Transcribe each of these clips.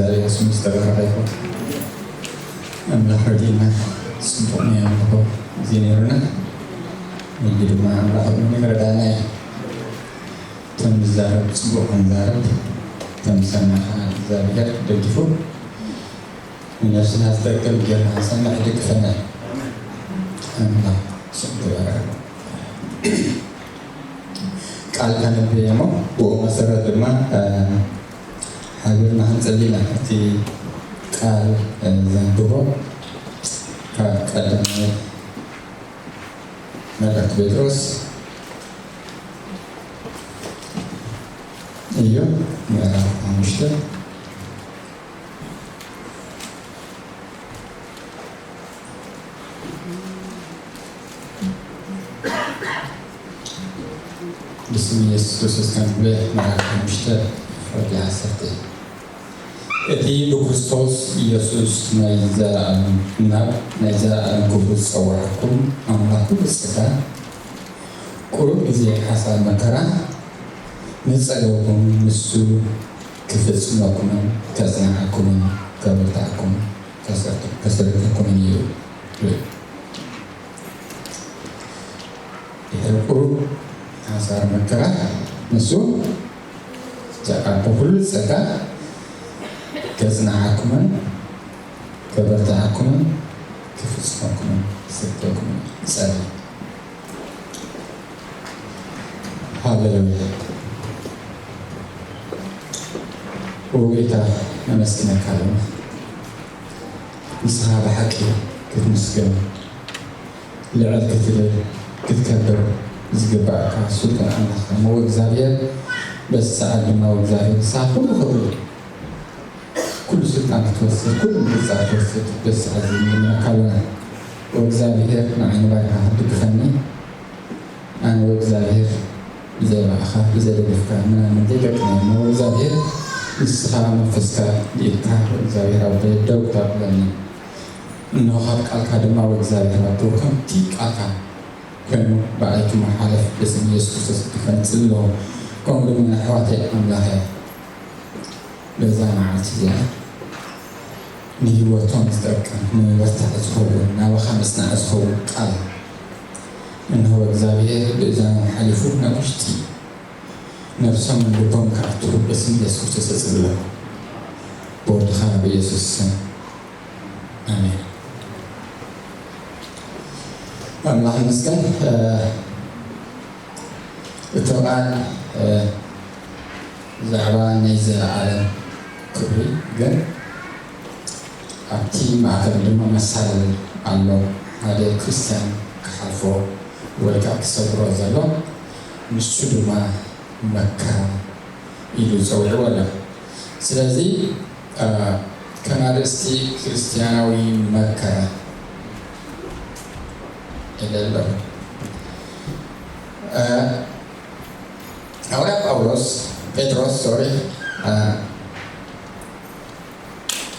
ዛሬ ስሙ ዝተባረኸ ይኹን። ኣምላኽ ረድኤና፣ ጽቡቕ ናይ ኣምልኾ ግዜ ነይሩና። ሕጂ ድማ ኣምላኽ እውን ይረዳና እዩ። እቶም ንዛረብ ጽቡቕ ክንዛረብ፣ እቶም ዝሰምዕ ከዓ እግዚኣብሔር ደጊፉ ንነፍስና ዝጠቅም ጌርና ክንሰምዕ ይደግፈና እዩ። ኣምላኽ ስሙ ይባረክ። ቃል ከነብብ እየ እሞ ብኡ መሰረት ድማ፣ እ፣ ሓቢርና ክንጽሊ ኢና። እቲ ቃል፣ እ፣ ዘንብቦ ካብ ቀዳማይ መልእኽቲ ጴጥሮስ እዩ፣ ምዕራፍ ሓሙሽተ። ብስም ኢየሱስ ክርስቶስ ከንብብ፣ ምዕራፍ ሓሙሽተ፣ ፍቕዲ ዓሰርተ። እቲ ብክርስቶስ ኢየሱስ ናይ ዘለኣለም፣ ናብ ናይ ዘለኣለም ክብሩ ዝጸውዓኩም ኣምላኽ ኩሉ ጸጋ፣ ቁሩብ ግዜ ሓሳር መከራ ንጸገኩም፣ ንሱ ክፍጽመኩምን ከጽንዓኩምን ከበርትዓኩምን ከሰርት-፣ ከሰርተኩምን እዩ። ድሕሪ ቁሩብ ሓሳር መከራ ንሱ ዘዓቢ ኩሉ ጸጋ ከጽንዓኩምን ከበርትዓኩምን ክፍጽመኩምን ክሰደኩምን ጸሊ። ሃሌሉያ። ኦ ጎይታ፣ ነመስግነካ ኣለና። ንስኻ ብሓቂ ክትምስገን ልዕል ክትብል ክትከብር ዝግባእካ ስልጡን ኣምላኽ እሞ እግዚኣብሔር፣ በዚ ሰዓት ድማ እግዚኣብሔር ንስኻ ኩሉ ክብሪ፣ ኩሉ ስልጣን ክትወስድ፣ ኩሉ ምርጫ ክትወስድ በዚ ሰዓት እዚ ንልምነካ ኣለና። ወእግዚኣብሔር ንዓይ ንባርካ ክትድግፈኒ፣ ኣነ ወእግዚኣብሔር ብዘይ ባዕኻ ብዘይ ደገፍካ ምናምን ዘይጠቅም እዩ። ወእግዚኣብሔር ንስኻ መንፈስካ ልኢልካ ወእግዚኣብሔር ኣብ ደው ክተብለኒ። እንሆ ካብ ቃልካ ድማ ወእግዚኣብሔር ኣቦ ከምቲ ቃልካ ኮይኑ ብኣይ ክመሓለፍ ብስም ኢየሱስ ክርስቶስ ክፈንጽል ኣለኹ። ከምኡ ድማ ንኣሕዋተይ ኣምላኸ በዛ መዓልቲ እዚኣ ንህይወቶም ዝጠቅም ንመበርትዒ ዝኸውን ናባኻ መጽናዒ ዝኸውን ቃል እንሆ እግዚኣብሔር ብእዛኖም ሓሊፉ ናብ ውሽጢ ነብሶምን ልቦም ክኣቱ ብስም ኢየሱስ ክርስቶስ እጽሊ ኣለኹ። ብወድኻ ብኢየሱስ ስም ኣሜን። ኣምላኽ ይመስገን። እ፣ እቲ ቃል፣ እ፣ ብዛዕባ ናይ ዘለኣለም ክብሪ ግን ኣብቲ ማእከል ድማ መሳለል ኣሎ። ሓደ ክርስትያን ክሓልፎ ወይ ከዓ ክሰግሮ ዘሎ ንሱ ድማ መከራ ኢሉ ጸዊዕዎ ኣሎ። ስለዚ፣ እ፣ ከም ኣርእስቲ ክርስትያናዊ መከራ ኢለ ኣለኹ። እ፣ ሃዋርያ ጳውሎስ፣ ጴጥሮስ፣ ሶሪ፣ እ፣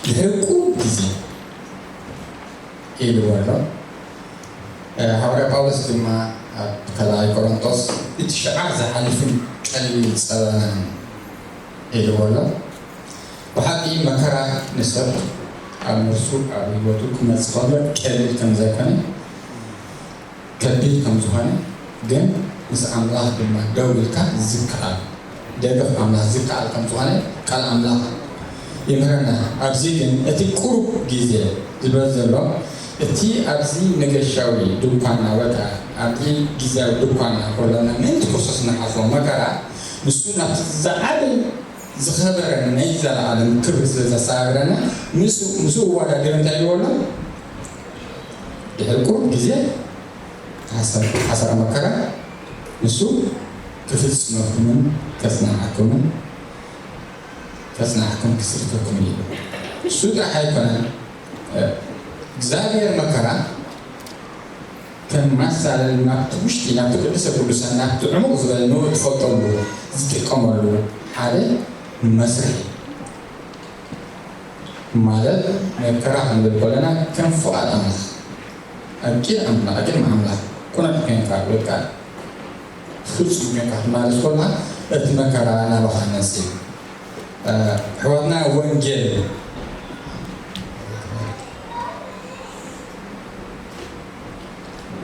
ድሕሪ ቁሩብ ግዜ ኢልዎ ኣሎ። እ፣ ሃዋርያ ጳውሎስ ድማ ኣብ ካልኣይ ቆሮንቶስ እቲ ሽዓር ዝሓልፍን ቀሊል ጸበባን ኢልዎ ኣሎ። ብሓቂ መከራ ንሰብ ኣብ ነፍሱ ኣብ ህይወቱ ክመጽእ ከሎ ቀሊል ከም ዘይኮነ ከቢድ ከም ዝኾነ ግን ምስ ኣምላኽ ድማ ደው ኢልካ ዝከኣል ደገፍ ኣምላኽ ዝከኣል ከም ዝኾነ ቃል ኣምላኽ ይምህረና። ኣብዚ ግን እቲ ቁሩብ ግዜ ዝበል ዘሎ እቲ ኣብዚ መገሻዊ ድንኳና ወይ ከዓ ኣብዚ ግዜያዊ ድንኳና ከሎና ምእንቲ ክርስቶስ ንሓስቦ መከራ ንሱ ናብቲ ዝዓበይ ዝኸበረ ናይ ዘለዓለም ክብሪ ስለ ዘሰጋግረና ምስኡ ምስኡ ኣወዳዲሩ እንታይ ይብሎ? ድሕሪ ቁሩብ ግዜ ሓሳር ሓሳር መከራ ንሱ ክፍጽመኩምን ከጽንዓኩምን ከጽንዓኩም ክስርተኩም እዩ። እሱ ጥራሕ ኣይኮነን፣ እግዚኣብሔር መከራ ከም ማሳለል ናብቲ ውሽጢ ናብቲ ቅዱሰ ቅዱሳን ናብቲ ዕሙቕ ዝበለ ንኡ ትፈልጠሉ ዝጥቀመሉ ሓደ መስርሕ እዩ። ማለት መከራ ክንብል ከለና ከም ፍቓድ ኣምላኽ ኣብ ቂድ ኣምላኽ ኣብ ቅድሚ ኣምላኽ ቁኑዕ ኮይንካ ወይ ከዓ ፍጹም ኮይንካ ክትማልስ ከለኻ እቲ መከራ ናባኻ ይመጽእ እዩ። ኣሕዋትና፣ ወንጌል፣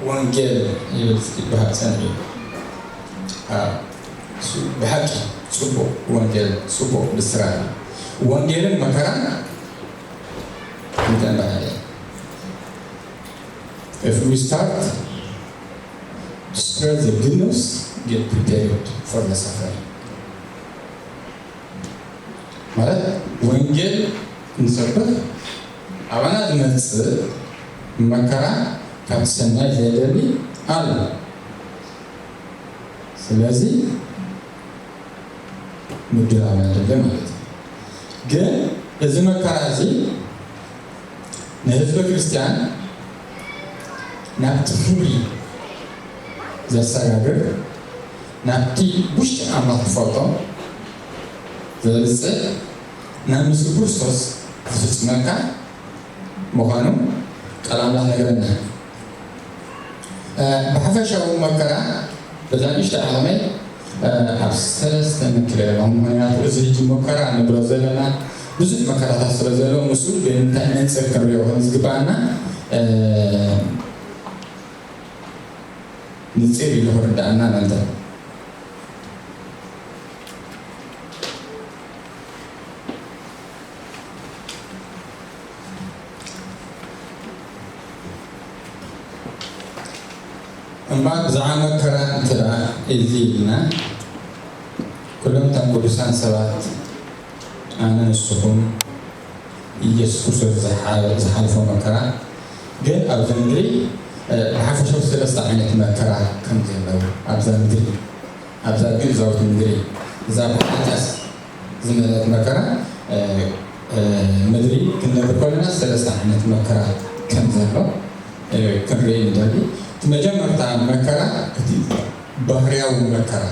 ወንጌል ይብል እስኪ፣ ይበሃል ጸኒሑ። ኣዎ፣ እሱ ብሓቂ ጽቡቕ ወንጌል፣ ጽቡቕ ብስራት እዩ። ወንጌልን መከራን ከምተን በሃለ። If we start to spread the good news, get prepared for the suffering. ማለት፣ ወንጌል ንሰብኽ፣ ኣባና ዝመጽእ መከራ ካብ ሰናይ ዘየደሊ ኣሎ። ስለዚ ምድላው ያደለ ማለት እዩ። ግን እዚ መከራ እዚ ንህዝበ ክርስቲያን ናብቲ ክብሪ ዘሰጋግር፣ ናብቲ ውሽጢ ኣምላኽ ትፈልጦ ዘብጽእ፣ ናብ ምስሉ ክርስቶስ ዝፍጽመካ ምዃኑ ቃል ኣምላኽ ነገረና። እ፣ ብሓፈሻዊ መከራ በዛ ንእሽቶ ዓቕመይ፣ እ፣ ኣብ ሰለስተ ምክረ ኣለኹ። ምኽንያቱ እዚ ሕጂ መከራ ንብሎ ዘለና ብዙሕ መከራታት ስለ ዘሎ፣ ምስኡ ብምንታይ መንጽር ክንሪኦ ከም ዝግብኣና፣ እ፣ ንጽር ኢሉ ክርድኣና ማለት እዩ። እምበኣር ብዛዕባ መከራ እንተ ደኣ እዚ ኢልና፣ ኩሎም እቶም ቅዱሳን ሰባት፣ ኣነ ንስኹም፣ ኢየሱስ ክርስቶስ ዝሓ-፣ ዝሓልፎ መከራ፣ ግን ኣብዚ ምድሪ፣ እ፣ ብሓፈሻዊ ሰለስተ ዓይነት መከራ ከም ዘለዉ ኣብዛ ምድሪ፣ ኣብዛ ግእዛዊት ምድሪ፣ እዛ ብሓጢኣት ዝመልአት መከራ፣ እ፣ እ፣ ምድሪ ክንነብር ከለና ሰለስተ ዓይነት መከራ ከም ዘሎ፣ እ፣ ክንርኢ ንደሊ። እቲ መጀመርታ መከራ እቲ ባህርያዊ መከራ፣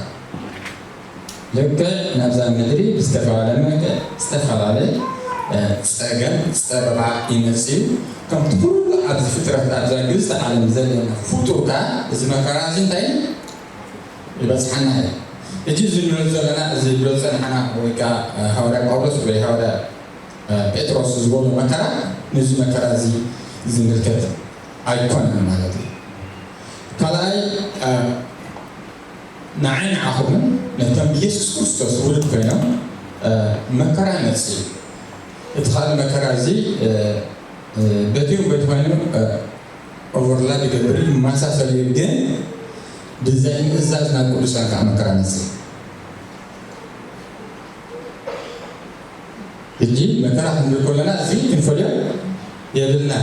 ልክዕ ናብዛ ምድሪ ብዝተፈላለየ መልክዕ ዝተፈላለየ፣ እ፣ ጸገም፣ ጸበባ ይመጽእ እዩ። ከምቲ ኩሉ ኣብዚ ፍጥረት፣ ኣብዛ ግዝቲ ዓለም ዘለና ፍጡር ከኣ እዚ መከራ እዚ እንታይ እዩ? ይበጽሓና እዩ። ሕጂ እዚ ንብሎ ዘለና፣ እዚ ንብሎ ዝጸናሕና ወይ ከኣ፣ እ፣ ሃዋርያ ጳውሎስ ወይ ሃዋርያ፣ እ፣ ጴጥሮስ ዝበሎ መከራ ነዚ መከራ እዚ ዝምልከት ኣይኮነን ማለት እዩ። ካልኣይ፣ እ፣ ንዓይ ንዓኹምን ነቶም ኢየሱስ ክርስቶስ ውሉድ ኮይኖም፣ እ፣ መከራ ይመጽእ እዩ። እቲ ካልእ መከራ እዚ፣ እ፣ እ፣ በቲ እውን በቲ ኮይኑ፣ እ፣ ኦቨርላፕ ይገብር፣ ይመሳሰል እዩ፣ ግን ብዘይ ምእዛዝ ናብ ቅዱሳን ከዓ መከራ መጽእ። ሕጂ መከራ ክንብል ከለና እዚ ክንፈልዮ የብልና።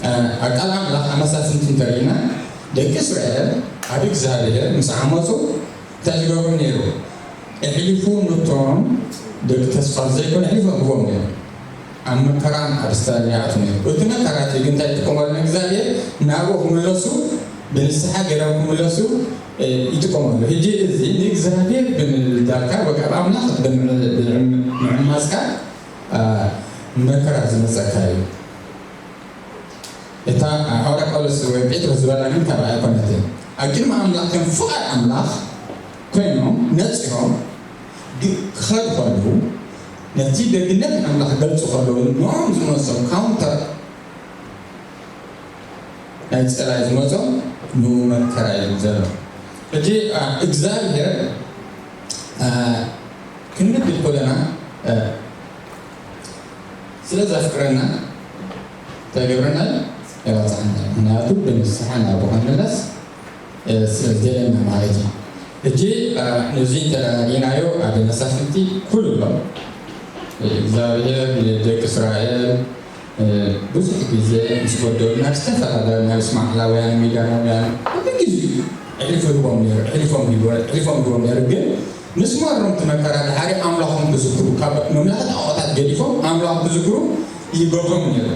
እ፣ ኣብ ቃል ኣምላኽ ኣመሳስልቲ እንተሪእና፣ ደቂ እስራኤል ኣብ እግዚኣብሔር ምስ ዓመፁ እንታይ ዝገብሩ ነይሩ? ኣሕሊፉ ነቶም ደቂ ተስፋ ዘይኮነ ኣሕሊፉ ኣህቦም ነይሩ። ኣብ መከራን ኣብ ስታይል ይኣትዉ ነይሩ። እቲ መከራ እቲ ግን እንታይ ይጥቀመሉ ንእግዚኣብሔር? ናብኡ ክምለሱ፣ ብንስሓ ገይሮም ክምለሱ፣ እ፣ ይጥቀመሉ። ሕጂ እዚ ንእግዚኣብሔር ብምብዳልካ ወይ ከዓ ብኣምላኽ ብምዕ-፣ ብምዕ-፣ ምዕማፅካ፣ እ፣ መከራ ዝመፀካ እዩ። እታ ሃዋርያ ጳውሎስ ወይ ጴጥሮስ ዝበላ ግን ካብኣ ኣይኮነትን። ኣብ ቅድሚ ኣምላኽ ከም ፍቓድ ኣምላኽ ኮይኖም ነጺሮም ግ-፣ ክኸዱ ከለዉ፣ ነቲ ደግነት ኣምላኽ ክገልጹ ከለዉ፣ ንዕኦም ዝመጾም ካውንተር ናይ ጸላኢ ዝመጾም ንመከራ እዩ ዘሎ። ሕጂ፣ ኣ፣ እግዚኣብሔር፣ ኣ፣ ክንብል ከለና፣ ኣ፣ ስለ ዘፍቅረና እንታይ ገብረና? የባጽሓና። ምኽንያቱ ብንስሓ ናብኡ ክንምለስ፣ እ፣ ስለ ዝደለየና ማለት እዩ። ሕጂ፣ እ፣ ነዚ እንተ ርኢናዮ ኣብ መሳፍንቲ ኩሎም እግዚኣብሔር ንደቂ እስራኤል፣ እ፣ ብዙሕ ግዜ ምስ በደሉ ናብ ዝተፈላለዩ ናይ እስማዓላውያን፣ ሚድያናውያን በብግዜኡ ኣሕሊፉ ይህቦም ነይሩ፣ ኣሕሊፎም ይህቦ-፣ ኣሕሊፎም ይህቦም ነይሩ። ግን ምስ መሮም እቲ መከራ ድሓሪ ኣምላኾም ክዝክሩ፣ ካብ መምለኽቲ ጣኦታት ገዲፎም ኣምላኾም ክዝክሩ ይገብሮም ነይሩ።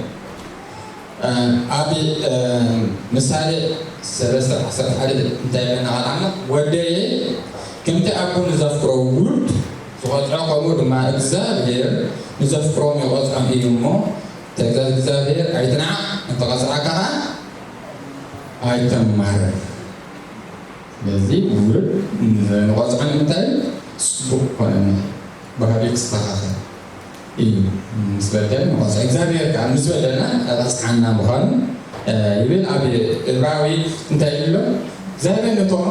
እ፣ ኣብ፣ እ፣ ምሳሌ ሰለስተ ዓሰርተ ሓደ እንታይ ይብለና ቃል ኣምላኽ? "ወደየ፣ ከምቲ ኣቦ ንዘፍቅሮ ውሉድ ዝቐጽዖ፣ ከምኡ ድማ እግዚኣብሔር ንዘፍቅሮም ይቐጽዖም እዩ እሞ፣ ትእዛዝ እግዚኣብሔር ኣይትንዓቕ፣ እንተቐጽዓካ ኸኣ ኣይተማርር።" ስለዚ ውሉድ ንቐጽዖ ንምንታይ? ጽቡቕ ኮነና። ባህሪ ክስተኻኸል እዩ። ምስ በደል ንቐጽዖ፣ እግዚኣብሔር ከዓ ምስ በደልና ቀጽዓና ምዃኑ ይብል። ኣብ ዕብራዊ እንታይ ይብሎ? እግዚኣብሔር ነቶም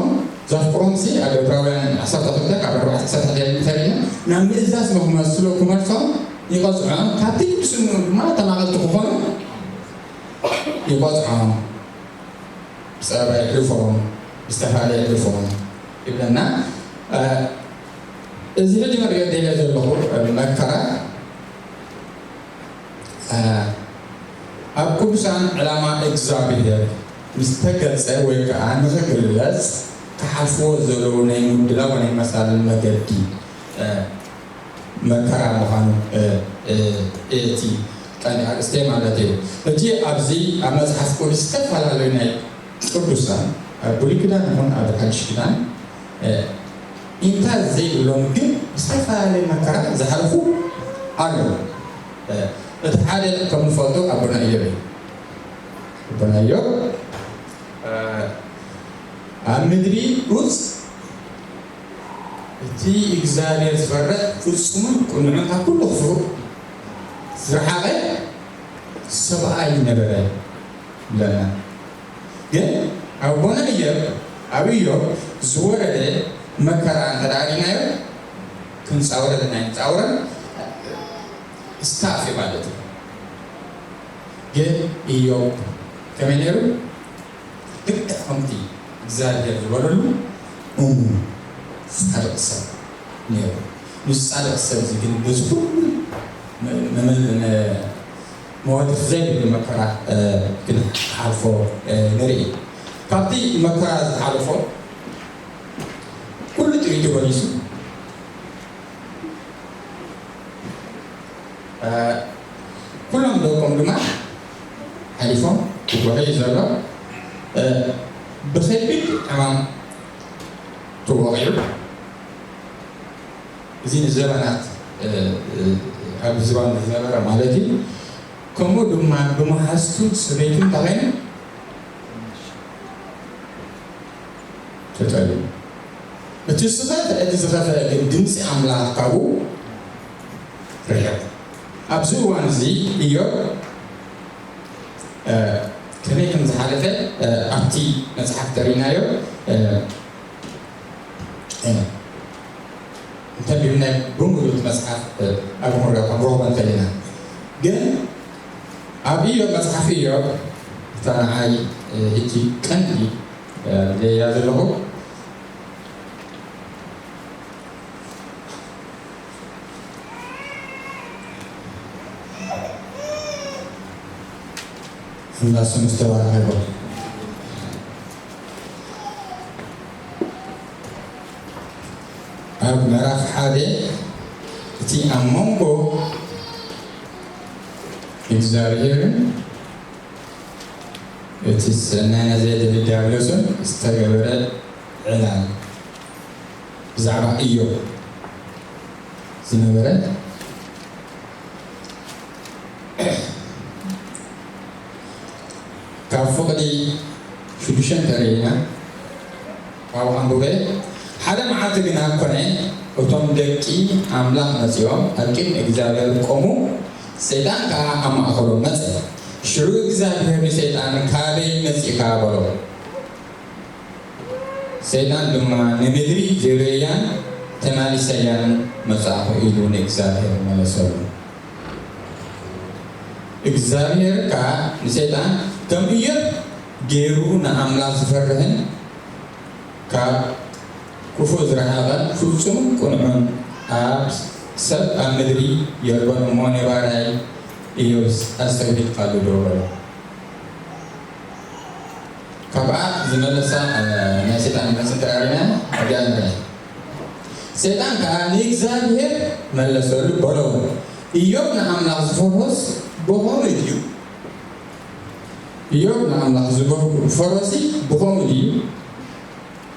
ዘፍቅሮምሲ፣ ኣብ ዕብራውያን ዓሰርተ ክልተ ካብ ኣርባዕተ ክሳብ ሓሙሽተ እንተሪእና፣ ናብ ምእዛዝ ንክመስሉ ክመርጾም ይቐጽዖም፣ ካብቲ ቅዱስ ድማ ተማቐልቲ ክኾኑ ይቐጽዖም። ብጸባ የሕልፎም፣ ብዝተፈላለየ የሕልፎም ይብለና። እዚ ሕጂ መሪኦ ደልየ ዘለኹ መከራ ኣብ ቅዱሳን ዕላማ እግዚኣብሔር ምስ ተገልጸ ወይ ከዓ ንኽግለጽ ክሓልፍዎ ዘለዉ ናይ ምድላው ናይ መሳልን መገዲ መከራ ምዃኑ እቲ ቀንዲ ኣርእስተ ማለት እዩ። እቲ ኣብዚ ኣብ መጽሓፍ ቅዱስ ዝተፈላለዩ ናይ ቅዱሳን ኣብ ብሉይ ኪዳን ይኹን ኣብ ሓድሽ ኪዳን ኢንታ ዘይብሎም ግን ዝተፈላለየ መከራ ዝሓለፉ ኣለዉ። እቲ ሓደ ከም ንፈልጦ ኣቦና ኢዮብ እዩ። ኣቦና ኢዮብ ኣብ ምድሪ ኡዝ እቲ እግዚኣብሔር ዝፈርሕ ፍጹምን ቅኑዕን ካብ ኩሉ ክፉእ ዝረሓቐ ሰብኣይ ነበረ ይብለና። ግን ኣቦና ኢዮብ ኣብ ኢዮብ ዝወረደ መከራ እንተ ደኣ ርኢናዮ ክንጻወረልና ኣይንጻወረን ስታፍ እዩ ማለት እዩ። ግን ኢዮብ ከመይ ነይሩ? ልክዕ ከምቲ እግዚኣብሔር ዝበለሉ እሙን ጻድቕ ሰብ ነይሩ። ንዚ ጻድቕ ሰብ እዚ ግን በዚ ኩሉ መ- መ- መ- መዋድፍ ዘይብሉ መከራ ክሓልፎ ንርኢ። ካብቲ መከራ ዝሓለፎ ኩሉ ጥሪቱ በሊሱ ኩሎም ደቆም ድማ ሓሊፎም ክጉሑ እዩ ዘሎ። ብኸቢድ ሕማም ተወቒዑ፣ እዚ ንዘበናት ኣብ ዝባን ዝነበረ ማለት እዩ። ከምኡ ድማ ብመሓዝቱ ሰበይቱ እንታይ ኮይኑ ተጠልዩ። እቲ ዝኸፍአ እቲ ዝኸፍአ ግን ድምፂ ኣምላኽ ካብኡ ርሒቑ። ኣብዚ እዋን እዚ ኢዮብ ከመይ ከም ዝሓለፈ ኣብቲ መፅሓፍ ተሪእናዮ እንተንቢብናይ ብምሉእ እቲ መፅሓፍ ኣብ ክንሪኦ ክንረኽቦ ንኽእል ኢና። ግን ኣብ ኢዮብ መፅሓፍ ኢዮብ እታ ንዓይ ሕጂ ቀንዲ ደያ ዘለኹ ስላሴ ምስተባረኸ ይኹን። ኣብ ምዕራፍ ሓደ እቲ ኣብ መንጎ እግዚኣብሔርን እቲ ሰናይ ናይ ዘየድሊ ዲያብሎስን ዝተገበረ ዕላል ብዛዕባ ኢዮብ ዝነበረ ካብ ፍቕዲ ሽዱሽተ እንተርኢና ካብኡ ኣንብበ። ሓደ መዓልቲ ግና ኮነ፣ እቶም ደቂ ኣምላኽ መጺኦም ኣብ ቅድሚ እግዚኣብሔር ቆሙ፣ ሰይጣን ከኣ ኣብ ማእከሎም መጸ። ሽዑ እግዚኣብሔር ንሰይጣን፣ ካበይ መጺእካ? በሎ። ሰይጣን ድማ፣ ንምድሪ ዝርእያን ተማሊሰያን መጻእኹ ኢሉ ንእግዚኣብሔር መለሰሉ። እግዚኣብሔር ከኣ ንሰይጣን፣ ከም ኢዮብ ገይሩ ንኣምላኽ ዝፈርህን ካብ ክፉእ ዝረሓቐን ፍጹም ቅኑዕን ኣብ ሰብ ኣብ ምድሪ የልቦን እሞ፣ ንባርያይ ኢዮብስ ኣስተብሂልካሉ ዶ? በሎ። ካብኣ ዝመለሳ ናይ ሰይጣን መልሲ እንተ ርኢና ኣብዚኣ ንርአ። ሰይጣን ከኣ ንእግዚኣብሔር መለሰሉ በሎ እውን፣ ኢዮብ ንኣምላኽ ዝፈርሆስ ብኸምኡ ድዩ? ኢዮብ ንኣምላኽ ዝፈርሆሲ ብኸምኡ ድዩ?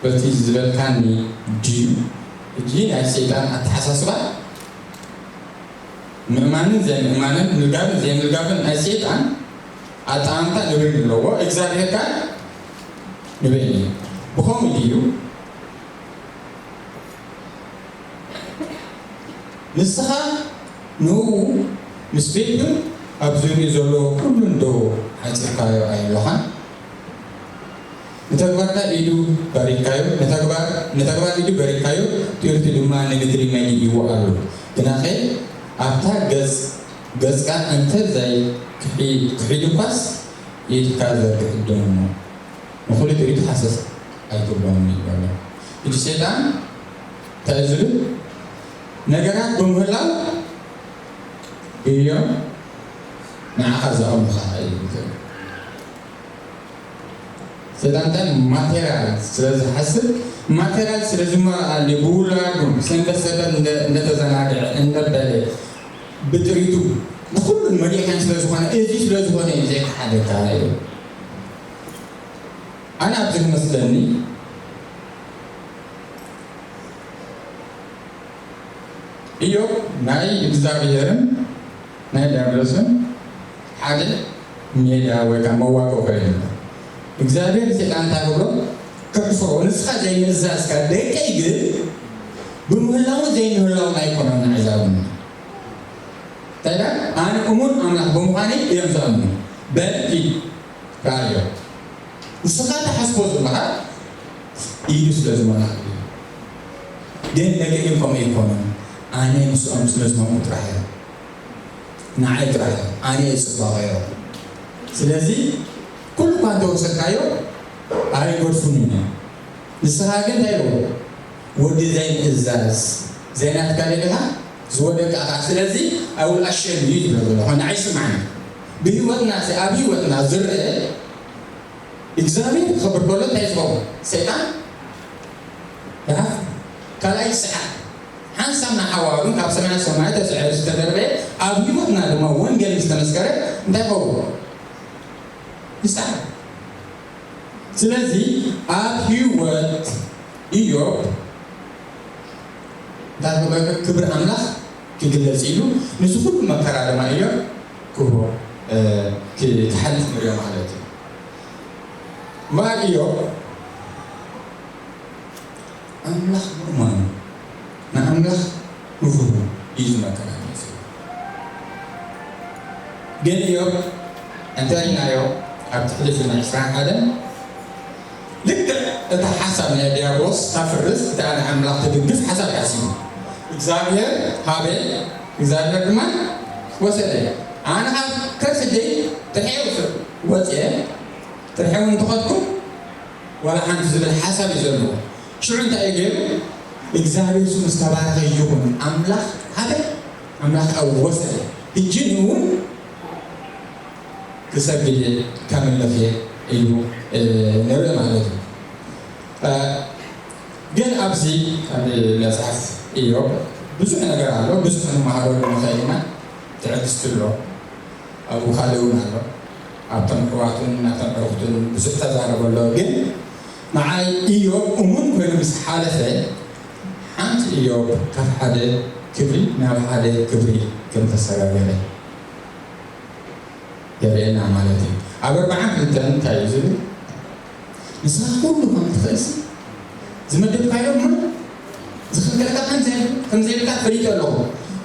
በቲ ዝበልካኒ ድዩ? ሕጂ ናይ ሰይጣን ኣተሓሳስባ ምእማንን ዘይምእማንን ምልጋብን ዘይምልጋብን ናይ ሰይጣን ኣጠማምታ ንበይኑ ኣለዎ። እግዚኣብሔር ከኣ ንበይኑ እዩ። ብኸምኡ ድዩ? ንስኻ ንእኡ ምስ ቤቱን ኣብ ዙርይኡ ዘሎ ኩሉን ዶ ሓጺርካዮ ኣይሎኻን? ንተግባርካ ኢዱ ባሪካዮ፣ ንተግባር ንተግባር ኢዱ ባሪካዮ፣ ጢርቱ ድማ ንምድሪ መሊእዎ ኣሎ። ግናኸ ኣብታ ገጽ ገጽካ እንተ ዘይክሒድ እኳስ ኢድካ ዘርግሕ እሞ ንኹሉ ትርኢት ሃሰስ ኣይትብሎምን እዩ በሎ። ሕጂ ሰይጣን እንታይ እዩ ዝብል? ነገራት ብምህላው እዮም ንዓኻ ዘቐምኻ እዩ ዝብል። ሰይጣን እንታይ ማቴሪያል ስለ ዝሓስብ፣ ማቴሪያል ስለ ዝመልኣሉ፣ ብውላዱ ሰንበት ሰንበት እንደ- እንደተዘናግዐ እንደበለ ብጥሪቱ ብኩሉ መሊእካን ስለ ዝኾነ፣ እዚ ስለ ዝኾነ እዩ ዘይከሓደካ እዩ። ኣነ ኣብዚ ዝመስለኒ እዮብ ናይ እግዚኣብሔርን ናይ ዲያብሎስን ሓደ ሜዳ ወይ ከዓ መዋቅኦ ኮይኑ እግዚኣብሔር ንሰይጣን እንታይ ክብሎ ከሕፍሮ ንስኻ ዘይምእዛዝካ ደቀይ ግን ብምህላውን ዘይምህላውን ኣይኮነን ንዕዛብኒ እንታይ ዳ ኣነ እሙን ኣምላኽ ብምዃነይ እዮም ዝኣምኑ በል ኪድ ረኣዮ ንስኻ ትሓስቦ ዘለኻ ኢዱ ስለ ዝመላኽ እዩ ግን ደቀይ ግን ከምኡ ኣይኮነን ኣነ ምስኦም ስለ ዝነበርኩ ጥራሕ እዮም ንዓይ ጥራሕ እዮም ኣነ እየ ፅባቐዮ ስለዚ ኩሉ እኳ እንተወሰድካዮ ኣይገድፉን እዮም ንስኻ ግን እንታይ ኢልዎ ወዲ ዘይምእዛዝ ዘይናትካ ደለኻ ዝወደቅካ ኣኻ ስለዚ ኣውል ኣሸም እዩ ዝብሎ ዘሎ ኮይኑ ኣይስማዕን ብህይወትና ሲ ኣብ ህይወትና ዝረአ እግዚኣብሔር ክኸብር ከሎ እንታይ ዝኸውን ሰይጣን ይሓፍ ካልኣይ ይስሓቅ ሓንሳብ ንሓዋሩ ካብ ሰማይ ሰማይ ተስዕር ዝተደርበ ኣብ ህይወትና ድማ ወንጌል ዝተመስከረ እንታይ ይኸውን ይስሓቅ ስለዚ ኣብ ህይወት ኢዮብ እንታይ ክብሪ ኣምላኽ ክግለጽ ኢሉ ንዚ ኩሉ መከራ ድማ ኢዮብ ክቦ ክሓልፍ ንሪኦ ማለት እዩ እምበኣር ኢዮብ ኣምላኽ ምእማኑ ንኣምላኽ ምፍሩ እዩ ዝመከራ መሲሉ ግን እዮም እንተ ርኢናዮ ኣብ ትሕሊ ፍልሚ ዕስራን ሓደን ልክዕ እታ ሓሳብ ናይ ዲያብሎስ ታፍርስ እታ ንኣምላኽ ትድግፍ ሓሳብ ሓሲቡ እግዚኣብሔር ሃበ እግዚኣብሔር ድማ ወሰደ ኣነ ካብ ከርስደይ ጥሕኤ ወፅየ ጥርሐ እውን እንተኸድኩ ዋላ ሓንቲ ዝብል ሓሳብ እዩ ዘለዎ ሽዑ እንታይ እዩ ገይሩ እግዚኣብሔር ስሙ ዝተባረኸ ይኹን ኣምላኽ ሓደ ኣምላኽ ኣብ ወሰደ ሕጂ ንእውን ክሰግድ እየ ከምልኽ እየ ኢሉ ንርኢ ማለት እዩ ግን ኣብዚ መፅሓፍ እዮ ብዙሕ ነገር ኣሎ ብዙሕ ንመሃረሉ ንኽእል ኢና ትዕግስቲ ኣሎ ኣብኡ ካልእ እውን ኣሎ ኣብቶም ኣሕዋቱን ኣብቶም ዕሩኽቱን ብዙሕ ተዛረበ ኣሎ ግን ንዓይ እዮብ እሙን ኮይኑ ምስ ሓለፈ ሓንቲ እዮብ ካብ ሓደ ክብሪ ናብ ሓደ ክብሪ ከም ተሰጋገረ የርእየና ማለት እዩ ኣብ ኣርባዓን ክልተን እንታይ እዩ ዝብል ንስኻ ኩሉ ከም ትኽእልሲ ዝመደብካዮ እሞ ዝኽልከለካ ከም ዘይብልካ ፈሊጠ ኣለኹ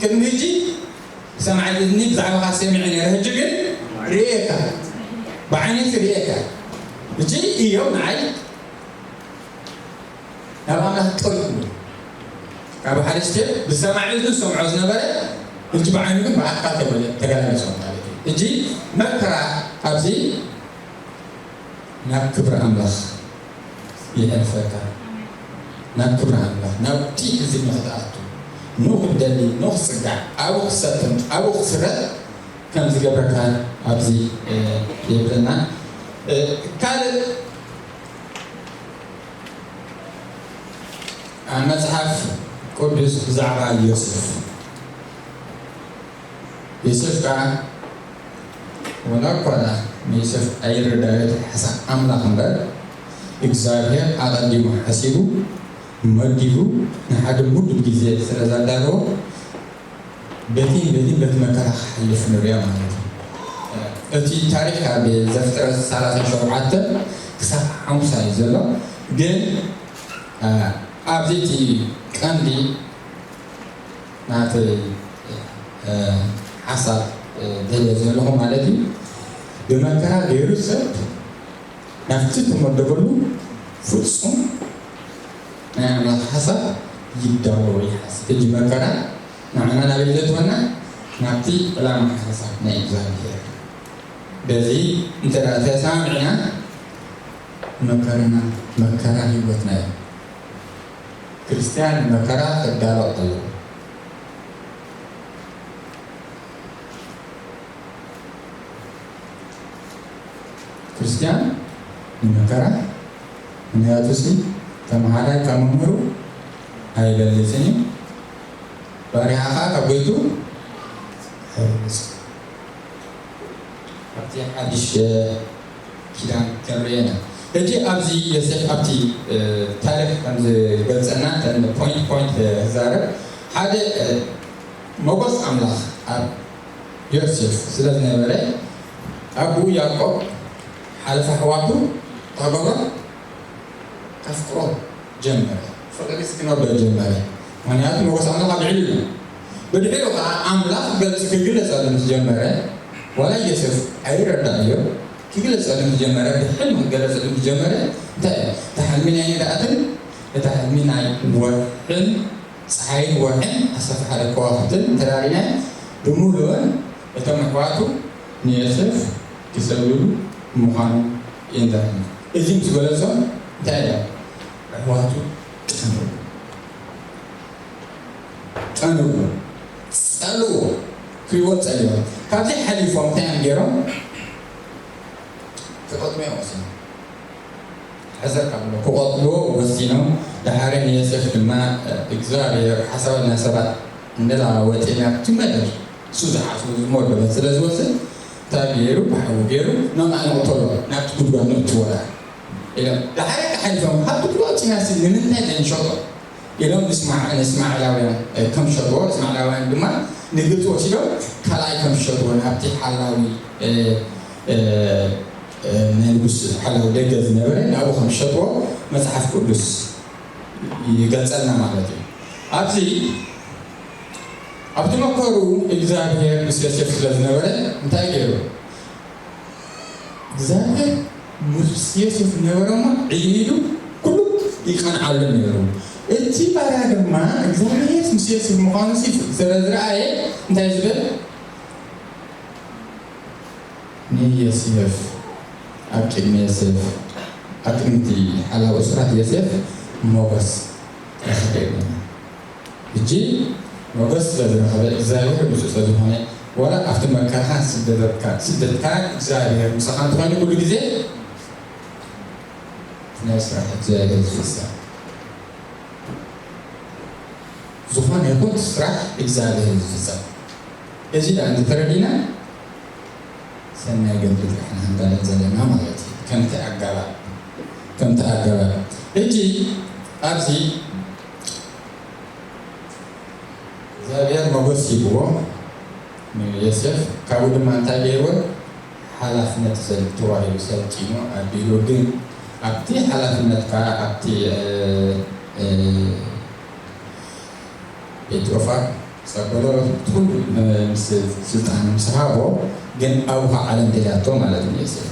ቅድሚ ሕጂ ሰማዒ እዝኒ ብዛዕባኻ ሰሚዐ ነይረ፣ ሕጂ ግን ርእየካ፣ ብዓይነይ ርእየካ። ሕጂ ኢዮብ ንዓይ ናብ ኣምላኽ ጠውዩ። ካብ ሓደ ስቴፕ ብሰማዒ እዝኑ ዝሰምዖ ዝነበረ፣ ሕጂ ብዓይኑ ግን ብኣካል ተገለ-፣ ተገላቢጦም ማለት እዩ። ሕጂ መከራ ኣብዚ ናብ ክብሪ ኣምላኽ የሕልፈካ። ናብ ክብሪ ኣምላኽ፣ ናብቲ እዚ ንኽትኣቱ፣ ንኡ ክትደሊ፣ ንኡ ክትጽጋዕ፣ ኣብኡ ክትሰትም፣ ኣብኡ ክትስረጥ ከም ዝገብረካ ኣብዚ፣ እ፣ የብለና። እ፣ ካልእ ኣብ መጽሓፍ ቅዱስ ብዛዕባ ዮሴፍ ዮሴፍ ከኣ ወላ እኳ ንዮሴፍ ኣይረዳዮ እቲ ሓሳብ ኣምላኽ እምበር፣ እግዚኣብሔር ኣቐዲሙ ሓሲቡ፣ መዲቡ፣ ንሓደ ምዱብ ግዜ ስለ ዘዳለዎ፣ በቲ በቲ በቲ መከራ ክሓልፍ ንሪኦ ማለት እዩ። እቲ ታሪኽ ካብ ዘፍጥረት ሰላሳ ሸውዓተ ክሳብ ሓሙሳ እዩ ዘሎ። ግን፣ እ፣ ኣብዚ እቲ ቀንዲ ናተይ ሓሳብ ደልየ ዘለኹ ማለት እዩ። ብመከራ ገይሩ ሰብ ናብቲ ተመደበሉ ፍጹም ናይ ኣምላኽ ሓሳብ ይዳሎ ይሓስብ። ሕጂ መከራ ንዓና ናበይ ዘእትወና? ናብቲ ዕላማ ሓሳብ ናይ እግዚኣብሔር። በዚ እንተ ተሰማሚዕና መከራና መከራ ህይወትና እዩ። ክርስትያን መከራ ክዳሎ ኣለዎ። ክርስትያን ንመከራ ምክንያቱ ሲ ተምሃራይ ካብ መምህሩ ኣይበልጽን እዩ። ባርያ ኸዓ ካብ ጎይቱ ኣይበልጽን። ኣብቲ ሓድሽ ኪዳን ክንርኢ ኢና። ሕጂ ኣብዚ ዮሴፍ ኣብቲ ታሪክ ከም ዝገልጸና ፖይንት ፖይንት ክዛረብ ሓደ መጎስ ኣምላኽ ኣብ ዮሴፍ ስለ ዝነበረ ኣቦኡ ያዕቆብ ሓለፋ ኣሕዋቱ ተገብሮ ከፍቅሮ ጀመረ። ፍቅሪ ክነብር ጀመረ። ምክንያቱ መጎስ ኣምላኽ ኣብ ልዕሊ እዩ። ብድሕሪኡ ከዓ ኣምላኽ ገልፂ ክግለፀሉ ምስ ጀመረ ዋላ ዮሴፍ ኣይረዳእዮ። ክግለፀሉ ምስ ጀመረ ብሕልሚ ክገለፀሉ ምስ ጀመረ እንታይ እዩ? እታ ሕልሚ ናይ ንግኣትን እታ ሕልሚ ናይ ወርሕን ፀሓይን ወርሕን ኣሰፍሓረ ከዋኽብትን ተራሪና ብምሉእን እቶም ኣሕዋቱ ንዮሴፍ ክሰግድሉ ምዃኑ የንዛትና። እዚ ምስ ገለጾም እንታይ ኢሎም? ኣሕዋቱ ቀንኡ፣ ቀንኡ፣ ጸልዎ፣ ክሪዎ ጸልዎ። ካብዚ ሓሊፎም እንታይ እዮም ገይሮም? ክቐጥሙ እዮም ወሲኖም። ሕዘር ካብ ክቐጥልዎ ወሲኖም። ደሓረ ንዮሴፍ ድማ እግዚኣብሔር ሓሳባት ናይ ሰባት እንደለዋወጠ ናብቲ መደብ እሱ ዝሓስቡ ዝመደበት ስለ ዝወስድ እንታይ ገይሩ ብሓዊ ገይሩ ናብ ማይ ንቕተሎ ናብቲ ጉድጓድ ንእትወላ ኢሎም ደሓረ ሓሊፎም ካብቲ ጉድጓድ ፂናሲ ንምንታይ ዘይንሸጦ ኢሎም ንስማዕ- ንእስማኤላውያን ከም ሸጥዎ እስማኤላውያን ድማ ንግብፂ ወሲዶም ካልኣይ ከም ሸጥዎ ናብቲ ሓላዊ ናይ ንጉስ ሓላዊ ደገ ዝነበረ ናብኡ ከም ዝሸጥዎ መፅሓፍ ቅዱስ ይገልፀልና ማለት እዩ። ኣብዚ ኣብቲ መከሩ እግዚኣብሔር ምስ ዮሴፍ ስለ ዝነበረ እንታይ ገይሩ? እግዚኣብሔር ምስ ዮሴፍ ነበረ እሞ ዕይዱ ኩሉ ይቐንዓሉ ነይሩ። እቲ ባርያ ድማ እግዚኣብሔር ምስ ዮሴፍ ምዃኑ ስለ ዝረኣየ እንታይ ዝብል ንዮሴፍ ኣብ ቅድሚ ዮሴፍ ኣብ ቅድሚ እቲ ሓላዊ እሱራት ዮሴፍ ሞገስ ረኸበ ይብለና። ሕጂ ሞገስ ስለ ዝረኸበ እግዚኣብሔር ምስኡ ስለ ዝኾነ ዋላ ኣብቲ መከራኻን ስደትካን እግዚኣብሔር ምሳኻ እንተኾይኑ ኩሉ ግዜ ናይ ስራሕ እግዚኣብሔር ዝፍጸም ዝኾነ ይኹን ስራሕ እግዚኣብሔር ዝፍጸም እዚ ደኣ እንተተረዲና ሰናይ ገድሊ ጥራሕ ኢና ክንጋደል ዘለና ማለት እዩ። ከምቲ ኣገባብ ከምቲ ኣገባብ ሕጂ ኣብዚ እግዚኣብሔር ሞገስ ሂብዎ ንዮሴፍ ካብኡ ድማ እንታይ ገይርዎ ሓላፍነት ሰብ ተዋሂቡ ሰልጢኑ ኣቢሉ ግን ኣብቲ ሓላፍነትካ ኣብቲ ጴጥሮፋር ጸበሎ ኩሉ ስልጣን ምስ ሃቦ ግን ኣብኻ ዓለም ደልያቶ ማለት እዩ ዮሴፍ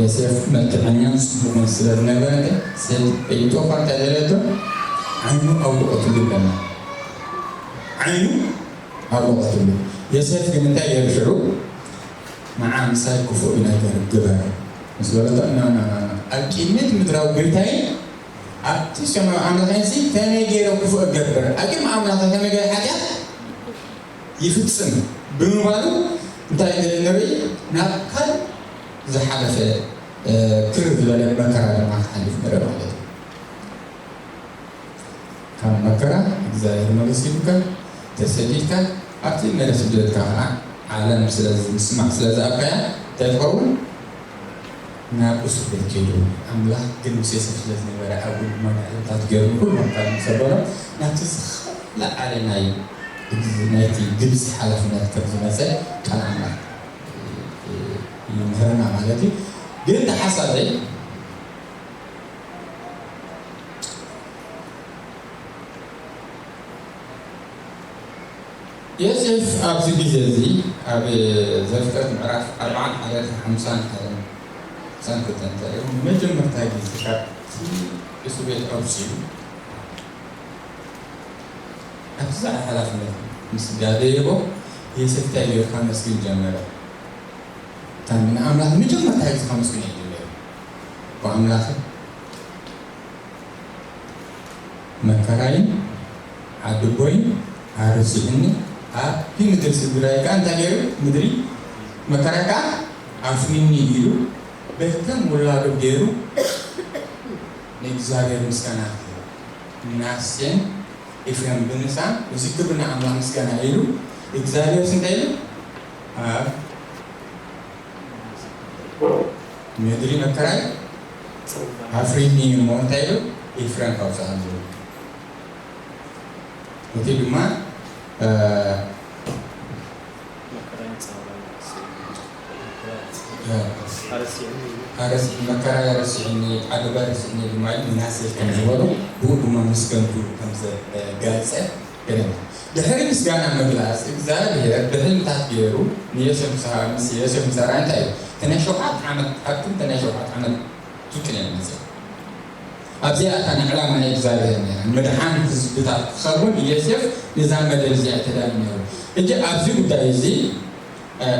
ዮሴፍ መልክዐኛን ጽቡቕን ስለ ዝነበረ ሴት ጴጥሮፋር እንታይ ደለየቶ ዓይኑ ኣውደቐትሉ ይብለና ዓይኑ ኣውደቐትሉ ዮሴፍ ግን እንታይ ገይሩ ሽዑ ንዓ ምሳይ ክፉእ ነገር ግበር ምስ በለቶ ናብ ቅድሚት ምድራዊ ጎይታይን ኣብቲ ሰማያዊ ኣምላኸይንሲ ከመይ ገይረ ክፉእ እገብር ኣብ ቅድሚ ኣምላኸይ ከመይ ገይረ ሓጢኣት ይፍጽም ብምባሉ እንታይ ንርኢ ናብ ካልእ ዝሓለፈ ክርር ዝበለ መከራ ድማ ክሓልፍ ንርኢ ማለት እዩ። ካብ መከራ እግዚኣብሔር መገስ ሂቡካ ተሰዲድካ ኣብቲ መለ ስደትካ ከዓ ዓለም ስለምስማዕ ስለዝኣበያ እንታይ ትኸውን ናብ እስር ቤት ከይዱ ኣምላኽ ግን ምስ የሱስ ስለዝነበረ ኣብ ጉድማ ዓለምታት ገይሩ ንኩሉ መምካን ምስ ኣበሎ ናብቲ ዝኸለዓለ ናይ ናይቲ ግብፂ ሓላፍነት ከም ዝመፀ ቃል ኣምላኽ ይምህርና ማለት እዩ። ግን ተሓሳበይ ዮሴፍ ኣብዚ ግዜ እዚ ኣብ ዘፍጥረት ምዕራፍ ኣርብዓን ሓደን ሓምሳን ሓደን ሓምሳን ክልተን እንተሪእኹም ንመጀመርታ ግዜ ካብቲ እስር ቤት ኣውፅኡ ኣብቲ ዝዓይ ሓላፍነት ምስ ጋደየቦ ዮሴፍ እንታይ ገይሩ ከመስግን ጀመረ። እታ ንኣምላኽ መጀመርታ ግዜ ከመስግን እዩ ጀመረ። ብኣምላኽ መከራይን ዓዲ ኣቦይን ኣረሲዕኒ ኣብቲ ምድሪ ስድራይ ከዓ እንታይ ገይሩ ምድሪ መከራይ ከዓ ኣፍንኒ ኢሉ በተን ውላዱ ገይሩ ንእግዚኣብሔር ምስጋና ምናሴን ኤፍሬም ብንሳ እዚ ክብሪ ንኣምላኽ ምስጋና ኢሉ እግዚኣብሔር እንታይ ኢሉ ኣብ ምድሪ መከራይ ኣፍሪኒ እሞ እንታይ ኢሉ ኤፍሬም ካብዝኣ ዝብል እቲ ድማ ኣረሲ መከራ ያረሲዕኒ ዓደባ ረሲዕኒ ድማ ምናሴ ከም ዝበሉ ብኡ ድማ ምስገንቱ ከም ዘጋልፀ ገለና። ድሕሪ ምስጋና ምግላፅ እግዚኣብሔር ብሕልምታት ገይሩ ንዮሴፍ ምስ ዮሴፍ ምስ ኣርኣየ እንታይ እዩ? እቲ ናይ ሸውዓተ ዓመት ሓብቲ እቲ ናይ ሸውዓተ ዓመት ቱቅን እያ መፅያ ኣብዚኣ እታ ንዕላማ ናይ እግዚኣብሔር ነይራ ንምድሓን ህዝብታት ክኸውን ዮሴፍ ነዛ መደብ እዚኣ ተዳሊ ነይሩ። እጂ ኣብዚ ጉዳይ እዚ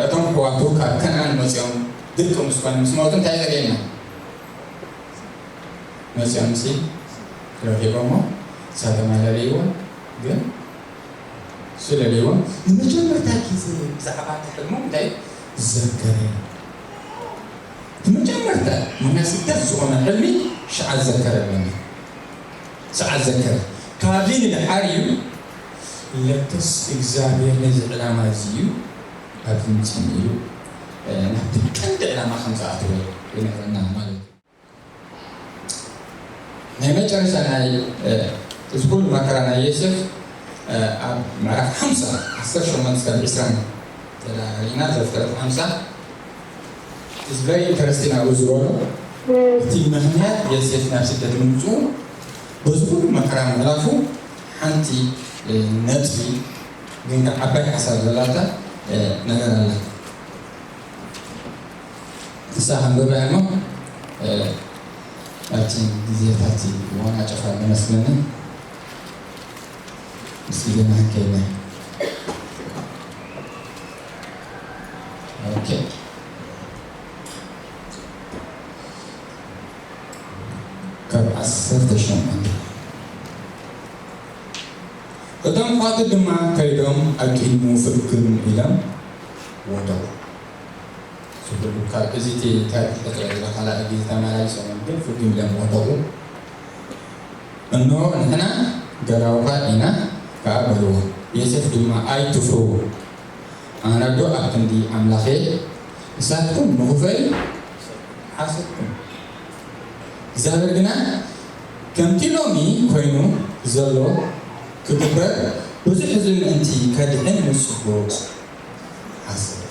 እቶም ኣሕዋቱ ካብ ከነኣን መፅኦም ድርቂ ምስ ኮነ ምስ ሞቱ እንታይ ዘርእየና? መፅኦም ሲ ረኺቦሞ እሳቶም ኣለለይዎ ግን ስለለይዎ ንመጀመርታ ግዜ ብዛዕባ እቲ ሕልሞም እንታይ ዘከረ? እቲ መጀመርታ ምክንያት ስደት ዝኾነ ሕልሚ ሽዓ ዘከረ ኣለኒ። ሽዓ ዘከረ ካብዚ ንድሓር እዩ ለተስ እግዚኣብሔር ነዚ ዕላማ እዚ እዩ ኣብዚ ምፅኒ ኢሉ ናብቲ ቀንዲ ዕላማ ከም ዝኣተወ ይነግረና ማለት እዩ። ናይ መጨረሻ ናይ እዚ ኩሉ መከራ ናይ ዮሴፍ ኣብ ምዕራፍ ሓምሳ ዓሰርተ ሸሞንተ ክሳብ ዕስራን ተዳሪና ዘፍጥረት ሓምሳ is very interesting ኣብኡ ዝበሎ እቲ ምክንያት ዮሴፍ ናብ ስደት ምምፅኡ በዚ ኩሉ መከራ ምዕራፉ ሓንቲ ነጥቢ ግን ዓባይ ሓሳብ ዘላታ ነገር ኣላ። ንሳ ከንብባ እሞ ኣብቲ ግዜታት ዋና ጨፋ መስለኒ ምስ ግዜና ክንከይድ ኢና። ኦኬ ካብ ዓሰርተ ሸሞንተ እቶም ኳቱ ድማ ከይዶም ኣብ ቅድሚኡ ፍግም ኢሎም ወደቑ። ዝብሉ ካብ እዚ እቲ ታሪኽ ተጠቕልላ ካልኣይ ግዜ ተመላሊሶም ግን ፍግም ኢሎም ወደቑ። እንሆ ንሕና ገላውኻ ኢና ከኣ በልዎ። ዮሴፍ ድማ ኣይትፍርዉ፣ ኣነ ዶ ኣብ ክንዲ ኣምላኽ እየ? ንሳትኩም ንኽፉእ ሓሰብኩም፣ እግዚኣብሔር ግና ከምቲ ሎሚ ኮይኑ ዘሎ ክግበር ብዙሕ ህዝቢ ምእንቲ ከድሕን ንጽቡቕ ሓሰበ።